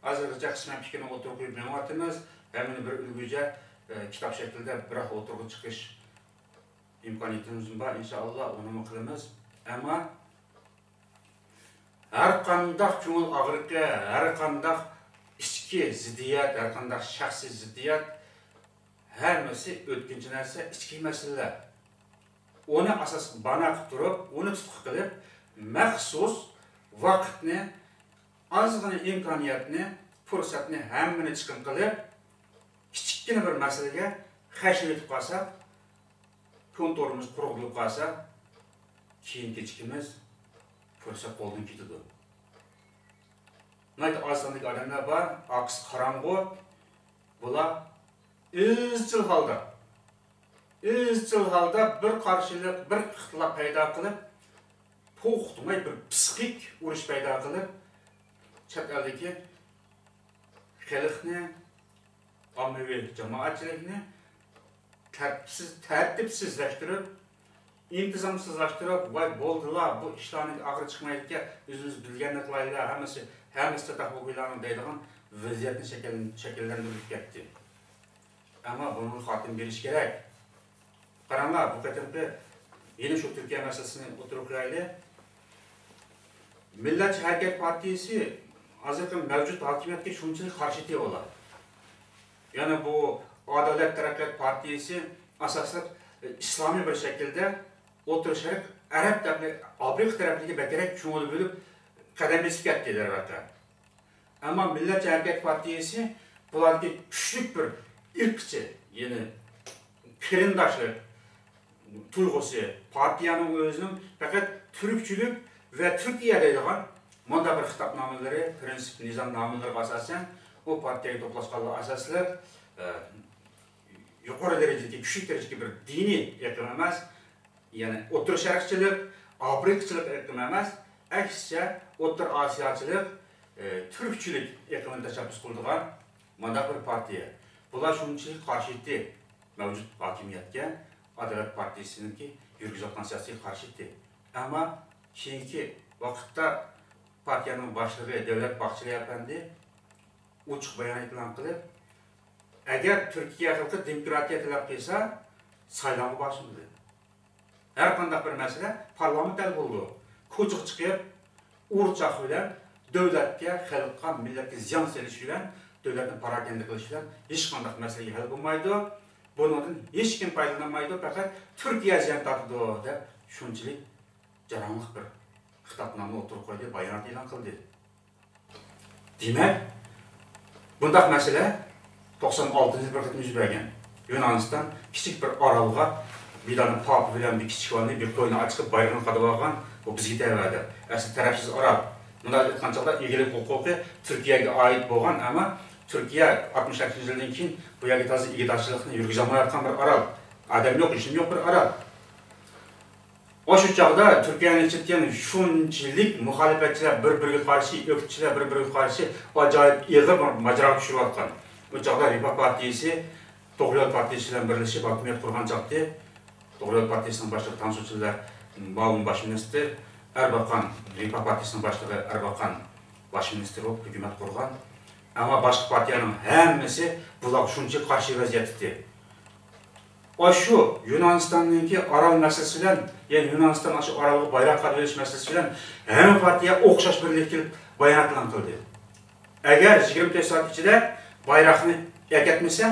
ھازىرغىچە قىسمەن پىكىرنى ئوتتۇرىغا قويۇپ مېڭىۋاتىمىز. ھەممىنى بىر ئۈلگۈچە، ئە، كىتاب شەكلىدە بىراق ئوتتۇرىغا چىقىش ئىمكانىيىتىمىزمۇ بار، ئىنشائاللا، ئۇنىمۇ قىلىمىز. ئەمما ھەر قانداق كۆڭۈل ئاغرىقى، ھەر قانداق ئىچكى زىددىيەت، ھەر قانداق شەخسىي زىددىيەت، ھەممىسى ئۆتكۈنچى نەرسە، ئىچكى مەسىلىلەر. ئۇنى ئاساس باناق قىلىپ تۇرۇپ، ئۇنى تۇتقا قىلىپ، مەخسۇس ۋاقىتنى، ئازغىنە ئىمكانىيەتنى، پۇرسەتنى ھەممىنى چىقىم قىلىپ، كىچىككىنە بىر مەسىلىگە خەجلىۋېتىپ قالساق، كونتورىمىز قۇرۇق بولۇپ قالسا، كېيىن كېچىكىمىز، پۇرسەت قولدىن كېتىدۇ. ناھايىتى ئاز ساندىكى ئادەملەر بار، ئارقىسى قاراڭغۇ، بۇلار ئىزچىل ھالدا، ئىزچىل ھالدا بىر قارشىلىق، بىر ئىختىلاپ پەيدا قىلىپ، توختىماي بىر پسىخىك ئۇرۇش پەيدا قىلىپ، چەت ئەلدىكى خەلقنى، ئاممىۋى جامائەتچىلىكنى تەرتىپسىز، تەرتىپسىزلەشتۈرۈپ، ئىنتىزامسىزلاشتۇرۇپ، ۋاي بولدىلا، بۇ ئىشلارنىڭ ئاخىرى چىقمايدىكەن، ئۆزىمىز بىلگەننى قىلايلى، ھەممىسى، ھەممىسى چاتاق بولغىيلاڭ دەيدىغان ۋەزىيەتنى شەكىل-، شەكىللەندۈرۈپ كەتتى. ئەمما بۇنىڭغا خاتىمە بېرىش كېرەك. قاراڭلار، بۇ قېتىمقى يەنە شۇ تۈركىيە مەسىلىسىنى ئوتتۇرىغا قويايلى. مىللەتچى ھەرىكەت پارتىيىسى ھازىرقى مەۋجۇت ھاكىمىيەتكە شۇنچىلىك قارشى ئىدى ئۇلار. يەنى بۇ ئادالەت تەرەققىيات پارتىيىسى ئاساسلىق ئىسلامىي بىر شەكىلدە ئوتتۇرا شەرق، ئەرەب تەرەپلىرى، ئافرىقا تەرەپلىرىگە بەكرەك كۆڭۈل بۆلۈپ قەدەم بېسىپ كەتتى دەرۋەقە. ئەمما مىللەتچى ھەرىكەت پارتىيىسى بۇلاردىكى كۈچلۈك بىر ئىرقچى، يەنى قېرىنداشلىق تۇيغۇسى، پارتىيەنىڭ ئۆزىنىڭ پەقەت تۈركچىلىك ۋە تۈركىيە دەيدىغان مۇنداق بىر خىتابنامىلىرى، پىرىنسىپ نىزامنامىلىرىغا ئاساسەن، ئۇ پارتىيەگە توپلاشقانلار ئاساسلىق، ئە، يۇقىرى دەرىجىدىكى، كۈچلۈك دەرىجىدىكى بىر دىنىي ئېقىم ئەمەس، يەنى ئوتتۇرا شەرقچىلىك، ئافرىقىچىلىق ئېقىم ئەمەس، ئەكسىچە ئوتتۇرا ئاسىياچىلىق، ئى، تۈركچىلىك ئېقىمىنى تەشەببۇس قىلىدىغان مۇنداق بىر پارتىيە. بۇلار شۇنچىلىك قارشى ئىدى مەۋجۇت ھاكىمىيەتكە، ئادالەت پارتىيىسىنىڭكى يۈرگۈزۈۋاتقان سىياسىتىگە قارشى ئىدى. ئەمما كېيىنكى ۋاقىتتا پارتىيەنىڭ باشلىقى دەۋلەت باخچىلى ئەپەندى ئوچۇق بايانات ئېلان قىلىپ، ئەگەر تۈركىيە خەلقى دېموكراتىيە تەلەپ قىلسا، سايلامغا بارسۇن دېدى. ھەر قانداق بىر مەسىلە پارلامېنت ھەل بولىدۇ. كوچىغا چىقىپ، ئۇر چاق بىلەن دۆلەتكە، خەلققە، مىللەتكە زىيان سېلىش بىلەن، دۆلەتنى پاراكەندە قىلىش بىلەن ھېچقانداق مەسىلە ھەل بولمايدۇ. بۇنىڭدىن ھېچكىم پايدىلانمايدۇ، پەقەت تۈركىيە زىيان تارتىدۇ، دەپ شۇنچىلىك جاراڭلىق بىر خىتابنامىنى ئوتتۇرىغا قويدى، بايانات ئېلان قىلدى. دېمەك، بۇنداق مەسىلە توقسان ئالتىنچى يىل بىر قېتىم يۈز بەرگەن. يۇنانىستان كىچىك بىر ئارالغا، بىدانى پاپا بىلەن بىر كىچىك بالىنى، بىر قوينى ئاچىقىپ، بايرىقىنى قادىۋالغان، بۇ بىزگە تەۋە دەپ. ئەسلى تەرەپسىز ئارال. مۇنداق ئېيتقان چاغدا ئىگىلىك ھوقۇقى تۈركىيەگە ئائىت بولغان، ئەمما تۈركىيە ئاتمىش سەككىزىنچى يىلدىن كېيىن بۇ يەرگە تازا ئىگىدارچىلىقنى يۈرگۈزەلمەيۋاتقان بىر ئارال. ئادەم يوق، يېشىم يوق بىر ئارال. ئاشۇ چاغدا تۈركىيەنى ئىشلىتىدىغان شۇنچىلىك مۇخالىپەتچىلەر بىر-بىرىگە قارشى، ئۆكتىچىلەر بىر-بىرىگە قارشى ئاجايىپ ئېغىر بىر ماجىراغا چۈشۈرۈۋاتقان. ئۇ چاغدا رېفاھ پارتىيىسى توغرا يول پارتىيىسى بىلەن بىرلىشىپ ھاكىمىيەت قۇرغان چاغدى. توغرا يول پارتىيىسىنىڭ باشلىقى تانسۇ چىللە مۇئاۋىن باش مىنىستىر، ئەرباقان، رېفاھ پارتىيىسىنىڭ باشلىقى ئەرباقان باش مىنىستىر بولۇپ ھۆكۈمەت قۇرغان. ئەمما باشقا پارتىيەنىڭ ھەممىسى بۇلارغا شۇنچىلىك قارشى ۋەزىيەتتە ئىدى. ئاشۇ يۇنانىستاننىڭكى ئارال مەسىلىسى بىلەن، يەنى يۇنانىستان ئاشۇ ئارالغا بايراق قادىۋېلىش مەسىلىسى بىلەن ھەممە پارتىيە ئوخشاش بىرلىككە كېلىپ بايانات ئېلان قىلدى. ئەگەر يىگىرمە تۆت سائەت ئىچىدە بايراقنى ئەكەتمىسە،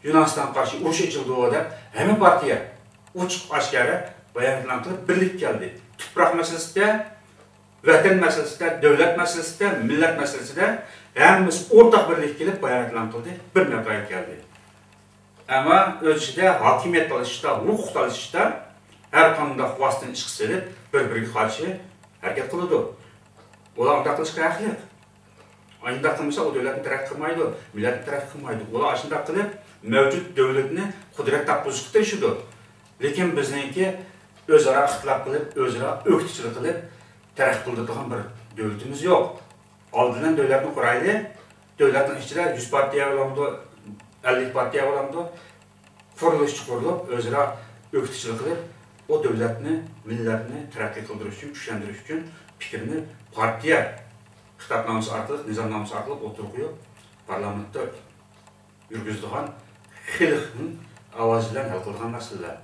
يۇنانىستانغا قارشى ئۇرۇش ئېچىلىدۇ دەپ ھەممە پارتىيە ئوچۇق ئاشكارا بايانات ئېلان قىلىپ بىرلىككە كەلدى. تۇپراق مەسىلىسىدە، ۋەتەن مەسىلىسىدە، دۆلەت مەسىلىسىدە، مىللەت مەسىلىسىدە ھەممىسى ئورتاق بىرلىككە كېلىپ بايانات ئېلان قىلدى، بىر مەپەگە كەلدى. ئەمما ئۆز ئىچىدە ھاكىمىيەت تالىشىشتا، ھوقۇق تالىشىشتا ھەر قانداق ۋاسىتىنى ئىشقا سېلىپ، بىر-بىرىگە قارشى ھەرىكەت قىلىدۇ. ئۇلار ئۇنداق قىلىشقا ھەقلىق. ئانداق قىلمىسا، ئۇ دۆلەتنى تەرەققىي قىلمايدۇ، مىللەتنى تەرەققىي قىلمايدۇ. ئۇلار ئاشۇنداق قىلىپ، مەۋجۇت دۆلىتىنى قۇدرەت تاپقۇزۇشقا تىرىشىدۇ. لېكىن بىزنىڭكى ئۆزئارا ئىختىلاپ قىلىپ، ئۆزئارا ئۆكتىچىلىك قىلىپ تەرەققىي قىلدۇرىدىغان بىر دۆلىتىمىز يوق. ئالدىن دۆلەتنى قۇرايلى. دۆلەتنىڭ ئىچىدە يۈز پارتىيە بولامدۇ، ئەللىك پارتىيە بولامدۇ، قۇرۇلۇشچى قۇرۇلۇپ، ئۆزئارا ئۆكتىچىلىك قىلىپ، ئۇ دۆلەتنى، مىللەتنى تەرەققىي قىلدۇرۇش ئۈچۈن، كۈچلەندۈرۈش ئۈچۈن پىكىرنى پارتىيە خىتابنامىسى ئارقىلىق، نىزامنامىسى ئارقىلىق ئوتتۇرىغا قويۇپ، پارلامېنتتا يۈرگۈزىدىغان، خەلقنىڭ ئاۋازى بىلەن ھەل قىلىدىغان مەسىلىلەر.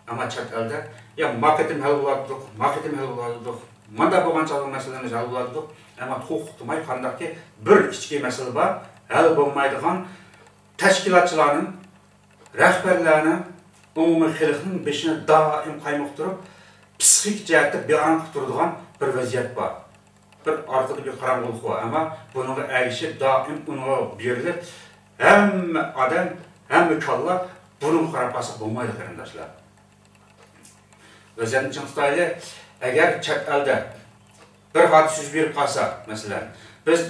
ئەمما چەت ئەلدە، يا ما قېتىم ھەل بولاتتۇق، ما قېتىم ھەل بولاتتۇق، مانداق بولغان چاغدا مەسىلىمىز ھەل بولاتتۇق، ئەمما توختىماي قانداقكى بىر ئىچكى مەسىلە بار، ھەل بولمايدىغان، تەشكىلاتچىلارنىڭ، رەھبەرلەرنىڭ، ئومۇمىي خەلقنىڭ بېشىنى دائىم قايمۇقتۇرۇپ، پسىخىك جەھەتتە بىئارام قىلىپ تۇرىدىغان بىر ۋەزىيەت بار. بىر ئارقىدا بىر قاراڭغۇلۇق بار، ئەمما بۇنىڭغا ئەگىشىپ، دائىم ئۇنىڭغا بېرىلىپ، ھەممە ئادەم، ھەممە كاللا بۇنىڭغا قاراپ قالسا بولمايدۇ، قېرىنداشلار. ۋەزىيەتنى چىڭ تۇتايلى. ئەگەر چەت ئەلدە بىر ھادىسە يۈز بېرىپ قالسا، مەسىلەن، بىز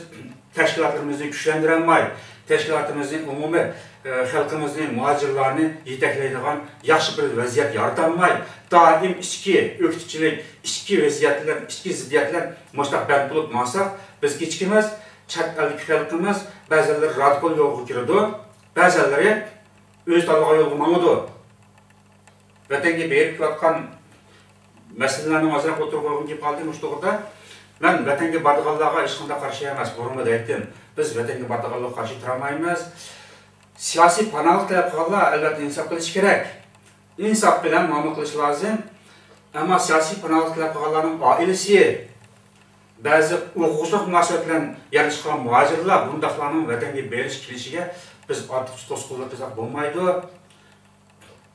تەشكىلاتلىرىمىزنى كۈچلەندۈرەلمەي، تەشكىلاتىمىزنى ئومۇمىي، ئە، خەلقىمىزنى، مۇھاجىرلارنى يېتەكلەيدىغان ياخشى بىر ۋەزىيەت يارىتالماي، دائىم ئىچكى ئۆكتىچىلىك، ئىچكى ۋەزىيەتلەر، ئىچكى زىددىيەتلەر مۇشۇنداق بەند بولۇپ ماڭساق، بىز كېچىكىمىز. چەت ئەلدىكى خەلقىمىز بەزىلىرى رادىكال يولغا كىرىدۇ، بەزىلىرى ئۆزى تاللىغان يولغا ماڭىدۇ. ۋەتەنگە بېرىپ كېلىۋاتقان مەسىلىلەرنى ئازراق ئوتتۇرىغا قويغۇم كېلىپ قالدى مۇشۇ توغرىدا. مەن ۋەتەنگە بارىدىغانلارغا ھېچقانداق قارشى ئەمەس، بۇرۇنمۇ دەيتتىم. بىز ۋەتەنگە بارىدىغانلارغا قارشى تۇرالمايمىز. سىياسىي پاناھلىق تەلەپ قىلغانلار، ئەلۋەتتە، ئىنساپ قىلىشى كېرەك. ئىنساپ بىلەن مۇئامىلە قىلىش لازىم. ئەمما سىياسىي پاناھلىق تەلەپ قىلغانلارنىڭ ئائىلىسى، بەزى ئوقۇغۇچىلىق مۇناسىۋەت بىلەن يەرلىشىپ قالغان مۇھاجىرلار، بۇنداقلارنىڭ ۋەتەنگە بېرىش كېلىشىگە بىز ئارتۇقچە توسقۇنلۇق قىلساق بولمايدۇ.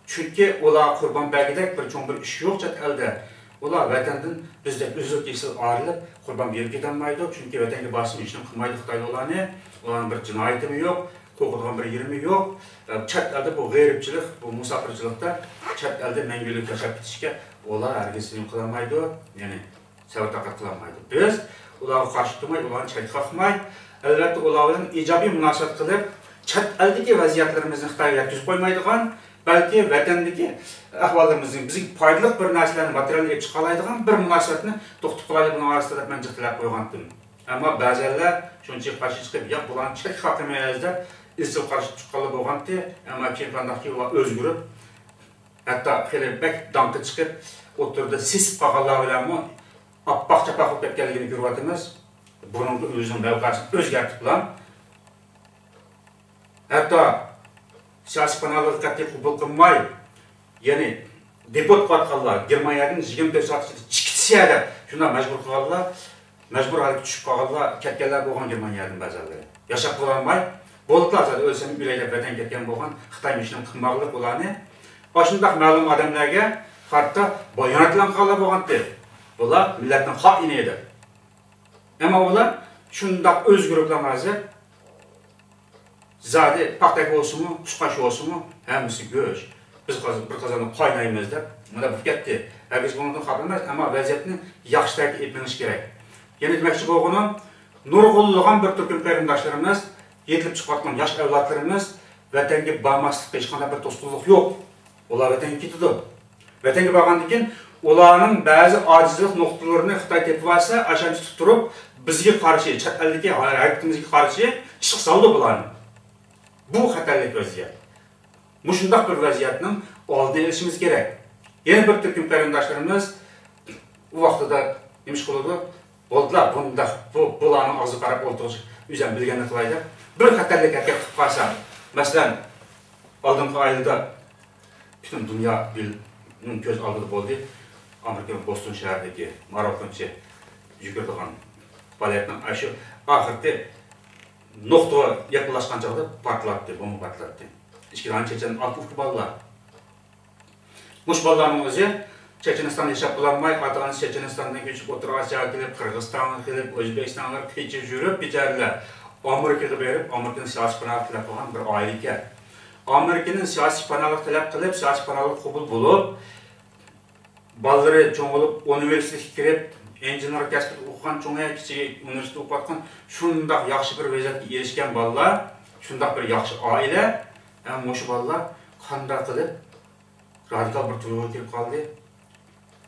چۈنكى ئۇلارغا قۇربان بەرگۈدەك بىر چوڭ بىر ئىش يوق چەت ئەلدە. ئۇلار ۋەتەندىن بىزدەك ئۈزۈل كېسىل ئايرىلىپ، قۇربان بېرىپ كېتەلمەيدۇ. چۈنكى ۋەتەنگە بارسىمۇ ھېچنېمە قىلمايدۇ خىتايلار ئۇلارنى. ئۇلارنىڭ بىر جىنايىتىمۇ يوق، قورقىدىغان بىر يېرىمۇ يوق. چەت ئەلدە بۇ غېرىبچىلىق، بۇ مۇساپىرچىلىقتا چەت ئەلدە مەڭگۈلۈك ياشاپ كېتىشكە ئۇلار ھەرگىز نېمە قىلالمايدۇ. يەنى سەۋر تاقەت قىلالمايدۇ. بىز ئۇلارغا قارشى تۇرماي، ئۇلارنى چەتكە قاقماي، ئەلۋەتتە، ئۇلار بىلەن ئىجابىي مۇناسىۋەت قىلىپ، چەت ئەلدىكى ۋەزىيەتلىرىمىزنى خىتايغا يەتكۈزۈپ قويمايدىغان، بەلكى ۋەتەندىكى ئەھۋاللىرىمىزنى، بىزگە پايدىلىق بىر نەرسىلەرنى، ماتېرىيال ئېلىپ چىقالايدىغان بىر مۇناسىۋەتنى توختىتىپ قالايلى بۇنىڭ ئارىسىدا دەپ مەن جىق تەلەپ قويغانتىم. ئەمما بەزەنلەر شۇنچىلىك قارشى چىقىپ، ياق، بۇلارنى چەتكە قاقىمىز دەپ ئىزچىل قارشى چىققانلار بولغانتى. ئەمما كېيىن قانداقكى ئۇلار ئۆزگىرىپ، ھەتتا خېلى بەك داڭقى چىقىپ، ئوتتۇرىدا سېسىپ قالغانلار بىلەنمۇ ئاپئاق چاپئاق بولۇپ كەتكەنلىكىنى كۆرۈۋاتىمىز. بۇرۇنقى ئۆزىنىڭ مەۋقەسىنى ئۆزگەرتىپلا، ھەتتا سىياسىي پاناھلىقنى قەتئىي قوبۇل قىلماي، يەنى دېپورت قىلىۋاتقانلار، گېرمانىيەدىن يىگىرمە تۆت سائەت ئىچىدە چىقىشسىز دەپ شۇنداق مەجبۇر قىلغانلار، مەجبۇر ھالەتكە چۈشۈپ قالغانلار كەتكەنلەر بولغان گېرمانىيەدىن بەزىلىرى. ياشاپ بولالماي، بولدىلا زادى ئۆلسەم ئۆلەي دەپ ۋەتەنگە كەتكەن بولغان خىتاي مىشىنىڭ قىلماقلىق ئۇلارنى. ئاشۇنداق مەلۇم ئادەملەرگە قارىتا بايانات ئېلان قىلغانلار بولغانتى. بۇلار مىللەتنىڭ خائىنى ئىدى. ئەمما ئۇلار شۇنداق ئۆزگىرىپلا ھازىر زادى پاختەك بولسىمۇ، قۇشقاچ بولسىمۇ، ھەممىسى گۆش. بىز قاز-، بىر قازاندا قاينايمىز دەپ، مانا بۇ كەتتى. ھەرگىز بۇنىڭدىن خاپا ئەمەس، ئەمما ۋەزىيەتنى ياخشى تەرەپكە ئېلىپ مېڭىش كېرەك. يەنە دېمەكچى بولغىنىم، نۇرغۇنلىغان بىر تۈركۈم قېرىنداشلىرىمىز، يېتىلىپ چىقىۋاتقان ياش ئەۋلادلىرىمىز ۋەتەنگە بارماسلىققا ھېچقانداق بىر توسقۇنلۇق يوق. ئۇلار ۋەتەنگە كېتىدۇ. ۋەتەنگە بارغاندىن كېيىن ئۇلارنىڭ بەزى ئاجىزلىق نۇقتىلىرىنى خىتاي تېپىۋالسا، ئاشۇنى تۇتۇپ تۇرۇپ، بىزگە قارشى، چەت ئەلدىكى ھەرىكىتىمىزگە قارشى ئىشقا سالىدۇ بۇلارنى. بۇ خەتەرلىك ۋەزىيەت. مۇشۇنداق بىر ۋەزىيەتنىڭ ئالدىنى ئېلىشىمىز كېرەك. يەنە بىر تۈركۈم قېرىنداشلىرىمىز ئۇ ۋاقتىدا نېمە ئىش قىلىدۇ؟ بولدىلا، بۇنداق، بۇ، بۇلارنىڭ ئاغزىغا قاراپ ئولتۇرغۇچە ئۆزۈم بىلگەننى قىلاي دەپ، بىر خەتەرلىك ھەرىكەت قىلىپ قالسا، مەسىلەن، ئالدىنقى ئايلىدا پۈتۈن دۇنيا بىل-، نىڭ كۆز ئالدىدا بولدى. ئامېرىكا بوستون شەھىرىدىكى مارالكۈنچە يۈگۈرىدىغان پائالىيەتنىڭ ئاشۇ ئاخىرقى نۇقتىغا يېقىنلاشقان چاغدا پارتلاتتى، بومبا پارتلاتتى. ئىككى دانە چېچەن ئاكا-ئۇكا بالىلار. مۇشۇ بالىلارنىڭ ئۆزى چېچەنىستاندا ياشاپ بولالماي، ئاتا-ئانىسى چېچەنىستاندىن كۆچۈپ، ئوتتۇرا ئاسىياغا كېلىپ، قىرغىزىستانغا كېلىپ، ئۆزبېكىستانغا كېلىپ، قېچىپ يۈرۈپ، بىچارىلەر ئامېرىكىغا بېرىپ، ئامېرىكىدىن سىياسىي پاناھلىق تەلەپ قىلغان بىر ئائىلە ئىكەن. ئامېرىكىدىن سىياسىي پاناھلىق تەلەپ قىلىپ، سىياسىي پاناھلىق قوبۇل بولۇپ، بالىلىرى چوڭ بولۇپ، ئۇنىۋېرسىتېتقا كىرىپ، ئىنژېنېر كەسپىدە ئوقۇغان، چوڭى كىچىكى ئۇنىۋېرسىتېتتا ئوقۇۋاتقان، شۇنداق ياخشى بىر ۋەزىيەتكە ئېرىشكەن بالىلار، شۇنداق بىر ياخشى ئائىلە، ھەم مۇشۇ بالىلار قانداق قىلىپ رادىكال بىر تۇيغۇغا كىرىپ قالدى.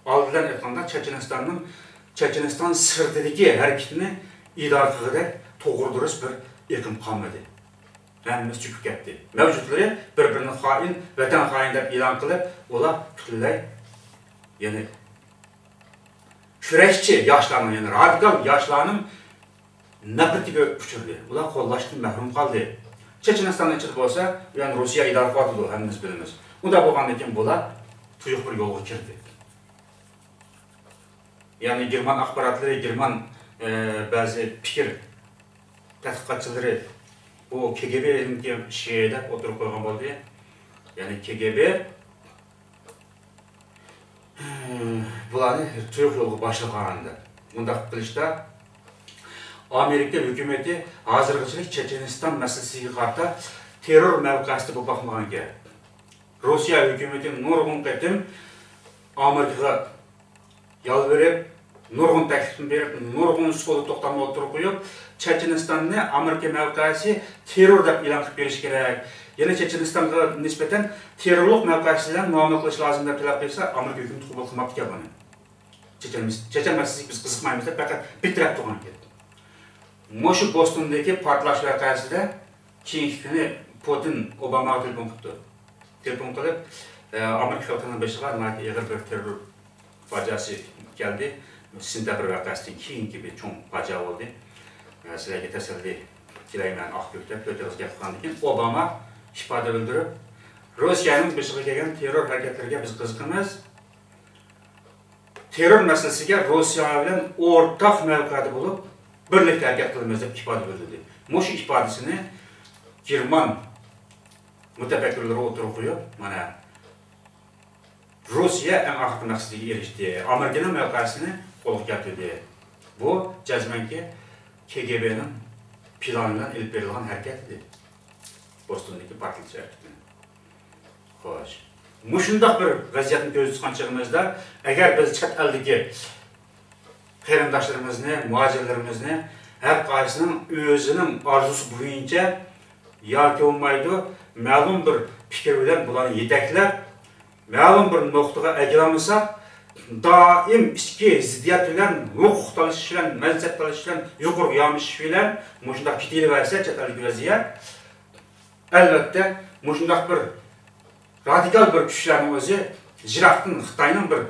ئالدى بىلەن ئېيتقاندا، چېچېنىستاننىڭ، چېچېنىستان سىرتىدىكى ھەرىكىتىنى ئىدارە قىلغۇدەك توغرا دۇرۇس بىر ئېقىم قالمىدى. ھەممىسى چۆكۈپ كەتتى. مەۋجۇتلىرى بىر-بىرىنى خائىن، ۋەتەن خائىنى دەپ ئېلان قىلىپ، ئۇلار پۈتۈنلەي، يەنى كۈرەشچى ياشلارنىڭ، يەنى رادىكال ياشلارنىڭ نەپرىتىگە ئۇچرىدى. ئۇلار قوللاشتىن مەھرۇم قالدى. چېچېنىستاننىڭ ئىچىدە بولسا، يەنى روسىيە ئىدارە قىلىۋاتىدۇ، ھەممىمىز بىلىمىز. ئۇنداق بولغاندىن كېيىن بۇلار تۇيۇق بىر يولغا كىردى. يەنى گېرمان ئاخباراتلىرى، گېرمان، ئە، بەزى پىكىر تەتقىقاتچىلىرى بۇ كېگېبېنىڭكى ئىشى دەپ ئوتتۇرىغا قويغان بولدى. يەنى كېگېبې بۇلارنى تۇيۇق يولغا باشلىغان دەپ. مۇنداق قىلىشتا ئامېرىكا ھۆكۈمىتى ھازىرغىچىلىك چېچېنىستان مەسىلىسىگە قارىتا تېررور مەۋقەسىدە بولۇپ باقمىغانىكەن. روسىيە ھۆكۈمىتى نۇرغۇن قېتىم ئامېرىكىغا يالۋۇرۇپ، نۇرغۇن تەكلىپنى بېرىپ، نۇرغۇن سودا توختامنى ئوتتۇرىغا قويۇپ، چېچېنىستاننى ئامېرىكا مەۋقەسى تېررور دەپ ئېلان قىلىپ بېرىش كېرەك. يەنە چېچېنىستانغا نىسبەتەن تېررورلۇق مەۋقەسى بىلەن مۇئامىلە قىلىش لازىم دەپ تەلەپ قىلسا، ئامېرىكا ھۆكۈمىتى قوبۇل قىلماپتىكەن بۇنى. چېچەن، چېچەن مەسىلىسىگە بىز قىزىقمايمىز دەپ پەقەت بىر تەرەپ تۇرغان گەپ. مۇشۇ بوستوندىكى پارتلاش ۋەقەسىدە كېيىنكى كۈنى پۇتىن ئوباماغا تېلېفون قىپتۇ. تېلېفون قىلىپ، ئە، ئامېرىكا خەلقىنىڭ بېشىغا ناھايىتى ئېغىر بىر تېررور پاجىئەسى كەلدى. سېنتەبىر ۋەقەسىدىن كېيىنكى بىر چوڭ پاجىئە بولدى. ئە، سىلەرگە تەسەللى تىلەيمەن، ئاق كۆك دەپ تۆت ئېغىز گەپ قىلغاندىن كېيىن ئوباما ئىپادە بىلدۈرۈپ، روسىيەنىڭ بېشىغا كەلگەن تېررور ھەرىكەتلىرىگە بىز قىزىقىمىز. تېررور مەسىلىسىگە روسىيە بىلەن ئورتاق مەۋقەدە بولۇپ، بىرلىكتە ھەرىكەت قىلىمىز دەپ ئىپادە بىلدۈردى. مۇشۇ ئىپادىسىنى گېرمان مۇتەپەككۇرلىرى ئوتتۇرىغا قويۇپ، مانا، روسىيە ئەڭ ئاخىرقى مەقسىتىگە ئېرىشتى، ئامېرىكىنىڭ مەۋقەسىنى قولغا كەلتۈردى. بۇ جەزمەنكى كېگېبېنىڭ پىلانى بىلەن ئېلىپ بېرىلغان ھەرىكەت ئىدى. بوستوندىكى پارتلىتىش ھەرىكىتى. خوش. مۇشۇنداق بىر ۋەزىيەتنى كۆزدە تۇتقان چېغىمىزدا، ئەگەر بىز چەت ئەلدىكى قېرىنداشلىرىمىزنى، مۇھاجىرلىرىمىزنى ھەر قايسىنىڭ ئۆزىنىڭ ئارزۇسى بويىچە ياكى بولمايدۇ، مەلۇم بىر پىكىر بىلەن بۇلارنى يېتەكلەپ، مەلۇم بىر نۇقتىغا ئەكېلەلمىسەك، دائىم ئىچكى زىددىيەت بىلەن، ھوقۇق تالىشىش بىلەن، مەنسەپ تالىشىش بىلەن، يۇقىرىغا يامىشىش بىلەن مۇشۇنداق كېتىۋەرسە، چەت ئەلدىكى ۋەزىيەت، ئەلۋەتتە، مۇشۇنداق بىر رادىكال بىر كۈچلەرنىڭ ئۆزى يىراقتىن خىتاينىڭ بىر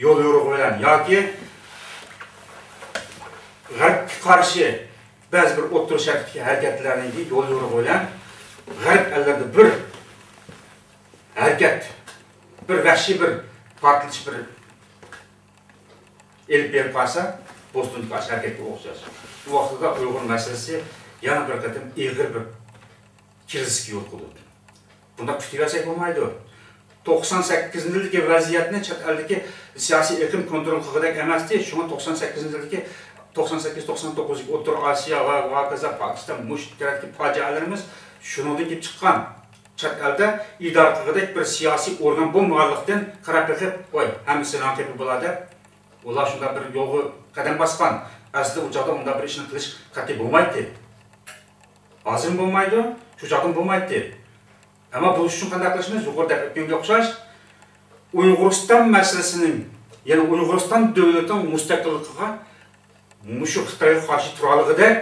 يول يورۇقى بىلەن ياكى غەربكە قارشى بەزى بىر ئوتتۇرا شەرقتىكى ھەرىكەتلەرنىڭ يول يورۇقى بىلەن غەرب ئەللىرىدە بىر ھەرىكەت، بىر ۋەھشىي بىر پارتلىتىش بىر ئېلىپ بېرىپ قالسا، بوستوندىكى ئاشۇ ھەرىكەتكە ئوخشاش. بۇ ۋاقىتتا ئۇيغۇر مەسىلىسى يەنە بىر قېتىم ئېغىر بىر كىرىزىسكە يولۇقىدۇ. بۇنداق كۈتۈۋەرسەك بولمايدۇ. توقسان سەككىزىنچى يىلدىكى ۋەزىيەتنى چەت ئەلدىكى سىياسىي ئېقىم كونترول قىلغۇدەك ئەمەستى. شۇڭا توقسان سەككىزىنچى يىلدىكى، توقسان سەككىز، توقسان توققۇزدىكى ئوتتۇرا ئاسىيا ۋە ھاكازا پاكىستان مۇشۇ تەرەپتىكى پاجىئەلىرىمىز شۇنىڭدىن كېلىپ چىققان. چەت ئەلدە ئىدارە قىلغۇدەك بىر سىياسىي ئورگان بولمىغانلىقتىن قاراپ بېقىپ، ۋاي، ھەممىسى سېنىڭ قېپى بۇلار دەپ، ئۇلار شۇنداق بىر يولغا قەدەم باسقان. ئەسلىدە ئۇ چاغدا ئۇنداق بىر ئىشنى قىلىش قەتئىي بولمايتتى. ھازىرمۇ بولمايدۇ، شۇ چاغدىمۇ بولمايتتى. ئەمما بۇ ئۈچۈن قانداق قىلىشىمىز؟ يۇقىرىدا دەپ ئۆتكەنگە ئوخشاش، ئۇيغۇرىستان مەسىلىسىنىڭ، يەنى ئۇيغۇرىستان دۆلىتىنىڭ مۇستەقىللىقىغا مۇشۇ خىتايغا قارشى تۇرالىغۇدەك،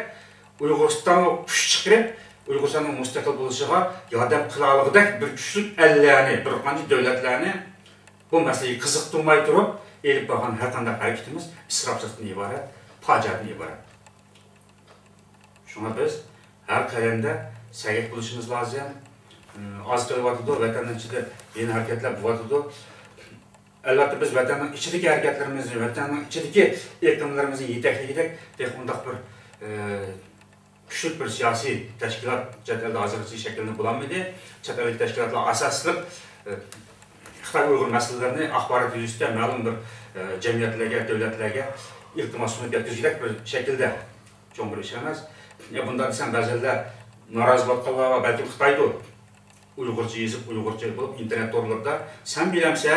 ئۇيغۇرىستانغا كۈچ چىقىرىپ، ئۇيغۇرىستاننىڭ مۇستەقىل بولۇشىغا ياردەم قىلالىغۇدەك بىر كۈچلۈك ئەللەرنى، بىر قانچە دۆلەتلەرنى بۇ مەسىلىگە قىزىقتۇرماي تۇرۇپ ئېلىپ بارغان ھەرقانداق ھەرىكىتىمىز ئىسراپچىلىقتىن ئىبارەت، پاجىئەدىن ئىبارەت. شۇڭا بىز ھەر قەدەمدە سەگەك بولۇشىمىز لازىم. ئىم، ئاز قېلىۋاتىدۇ، ۋەتەننىڭ ئىچىدە يېڭى ھەرىكەتلەر بولۇۋاتىدۇ. ئەلۋەتتە، بىز ۋەتەننىڭ ئىچىدىكى ھەرىكەتلىرىمىزنى، ۋەتەننىڭ ئىچىدىكى ئېقىملىرىمىزنى يېتەكلىگۈدەك تېخى ئۇنداق بىر، ئە، كۈچلۈك بىر سىياسىي تەشكىلات چەت ئەلدە ھازىرغىچە شەكىللىنىپ بولالمىدى. چەت ئەلدىكى تەشكىلاتلار ئاساسلىق، ئە، خىتاي ئۇيغۇر مەسىلىلىرىنى ئاخبارات يۈزىسىدە مەلۇم بىر، ئە، جەمئىيەتلەرگە، دۆلەتلەرگە ئىلتىماس سۇنۇپ يەتكۈزگۈدەك بىر شەكىلدە. چوڭ بىر ئىش ئەمەس. يا بۇنداق دېسەم، بەزىلەر نارازى بولۇۋاتقانلار بار، بەلكىم خىتايدۇر. ئۇيغۇرچە يېزىپ، ئۇيغۇرچە بولۇپ، ئىنتېرنېت تورلىرىدا، سەن بىلەمسە،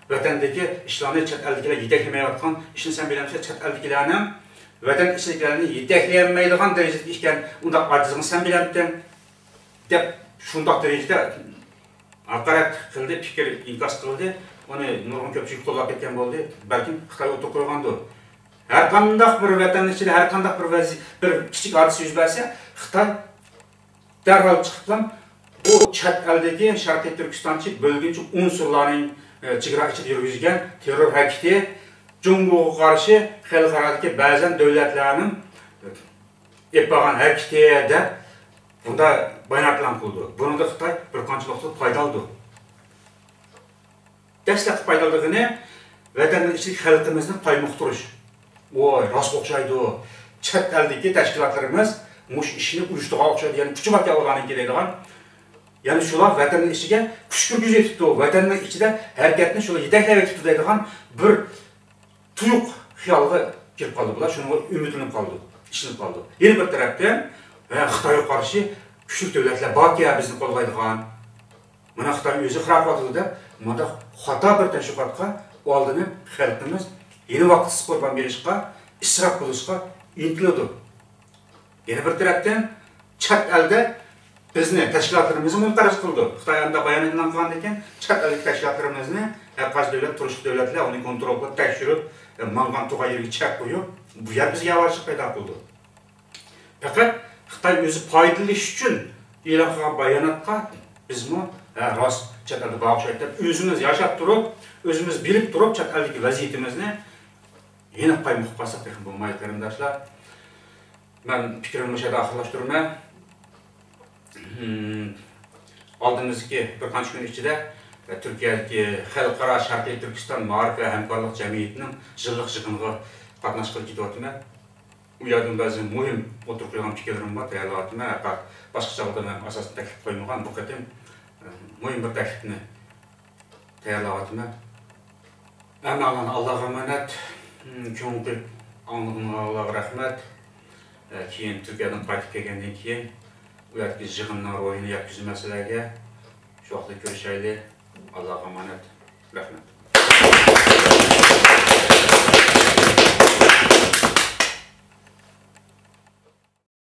ۋەتەندىكى ئىشلارنى چەت ئەلدىكىلەر يېتەكلىمەيۋاتقان ئىشنى سەن بىلەمسە، چەت ئەلدىكىلەرنىڭ ۋەتەن ئىچىدىكىلەرنى يېتەكلىيەلمەيدىغان دەرىجىدىكى ئىكەن، ئۇنداق ئاجىزلىقنى سەن بىلەمتىڭ؟ دەپ، شۇنداق دەرىجىدە ھاقارەت قىلدى، پىكىر ئىنكاس قىلدى. ئۇنى نۇرغۇن كۆپچىلىك قوللاپ كەتكەن بولدى. بەلكىم خىتاي ئوتتۇرىغا قويغاندۇ. ھەرقانداق بىر ۋەتەن ئىچىدە ھەرقانداق بىر ۋەزىي-، بىر كىچىك ھادىسە يۈز بەرسە، خىتاي دەرھال چىقىپلا بۇ چەت ئەلدىكى شەرقىي تۈركىستانچى بۆلگۈنچى ئۇنسۇرلارنىڭ، ئە، چېگرا ئىچىدە يۈرگۈزگەن تېررور ھەرىكىتى، جۇڭگوغا قارشى خەلقئارادىكى بەزەن دۆلەتلەرنىڭ ئېلىپ بارغان ھەرىكىتى دەپ بۇندا بايانات ئېلان قىلىدۇ. بۇنىڭدا خىتاي بىر قانچە نۇقتىدا پايدا ئالىدۇ. دەسلەپكى پايدا ئالىدىغىنى ۋەتەننىڭ ئىچىدىكى خەلقىمىزنى قايمۇقتۇرۇش. ۋاي، راست ئوخشايدۇ. چەت ئەلدىكى تەشكىلاتلىرىمىز مۇشۇ ئىشنى ئۇيۇشتۇرغان ئوخشايدۇ. يەنى كۈچى باركەن ئۇلارنىڭكى دەيدىغان. يەنى شۇلار ۋەتەننىڭ ئىچىگە كۈچ كىرگۈزۈۋېتىپتۇ، ۋەتەننىڭ ئىچىدە ھەرىكەتنى شۇلار يېتەكلەۋېتىپتۇ دەيدىغان بىر تۇيۇق خىيالغا كىرىپ قالدى بۇلار، شۇنىڭغا ئۈمىدلىنىپ قالدى، ئىشىنىپ قالدى. يەنە بىر تەرەپتىن، ھە، خىتايغا قارشى كۈچلۈك دۆلەتلەر باركەن بىزنى قوللايدىغان، مانا خىتاي ئۆزى خىرەپ قىلىۋاتىدۇ دەپ، مۇنداق خاتا بىر تەشۋىقاتقا ئالدىنىپ خەلقىمىز يەنە ۋاقىتسىز قۇربان بېرىشقا، ئىسراپ قىلىشقا ئىنتىلىدۇ. يەنە بىر تەرەپتىن، چەت ئەلدە بىزنى، تەشكىلاتلىرىمىزنى مۇنقەرز قىلىدۇ. خىتاي ئاندا بايانات ئېلان قىلغاندىن كېيىن، چەت ئەلدىكى تەشكىلاتلىرىمىزنى ھەر قايسى دۆلەت، تۇرۇشلۇق دۆلەتلەر ئۇنى كونترول قىلىپ، تەكشۈرۈپ، ماڭغان تۇغان يېرىگە چەك قويۇپ، بۇ يەر بىزگە ياۋارچىلىق پەيدا قىلىدۇ. پەقەت خىتاي ئۆزى پايدىلىنىش ئۈچۈن ئېلان قىلغان باياناتقا بىزمۇ، ھە، راست، چەت ئەلدە بار ئوخشايدۇ دەپ، ئۆزىمىز ياشاپ تۇرۇپ، ئۆزىمىز بىلىپ تۇرۇپ، چەت ئەلدىكى ۋەزىيىتىمىزنى يەنە قايمۇقۇپ قالساق تېخى بولمايدۇ، قېرىنداشلار. مەن پىكرىمنى مۇشۇ يەردە ئاخىرلاشتۇرىمەن. ھىم، ئالدىمىزدىكى بىر قانچە كۈن ئىچىدە، ئە، تۈركىيەدىكى خەلقئارا شەرقىي تۈركىستان مائارىپ ۋە ھەمكارلىق جەمئىيىتىنىڭ يىللىق يىغىنىغا قاتناشقىلى كېتىۋاتىمەن. ئۇ يەردىن بەزى مۇھىم ئوتتۇرىغا قويغان پىكىرلىرىم بار، تەييارلاۋاتىمەن. ھەقىقەت باشقا چاغدا مەن ئاساسەن تەكلىپ قويمىغان، بۇ قېتىم، ئە، مۇھىم بىر تەكلىپنى تەييارلاۋاتىمەن. ھەممەڭلارنى ئاللاغا ئامانەت. كۆڭۈل قويۇپ ئاڭلىغىنىڭلارغا رەھمەت. كېيىن تۈركىيەدىن قايتىپ كەلگەندىن كېيىن ئۇ يەردىكى يىغىننىڭ روھىنى يەتكۈزىمەن سىلەرگە. شۇ ۋاقىتتا كۆرۈشەيلى. ئاللاغا ئامانەت. رەھمەت.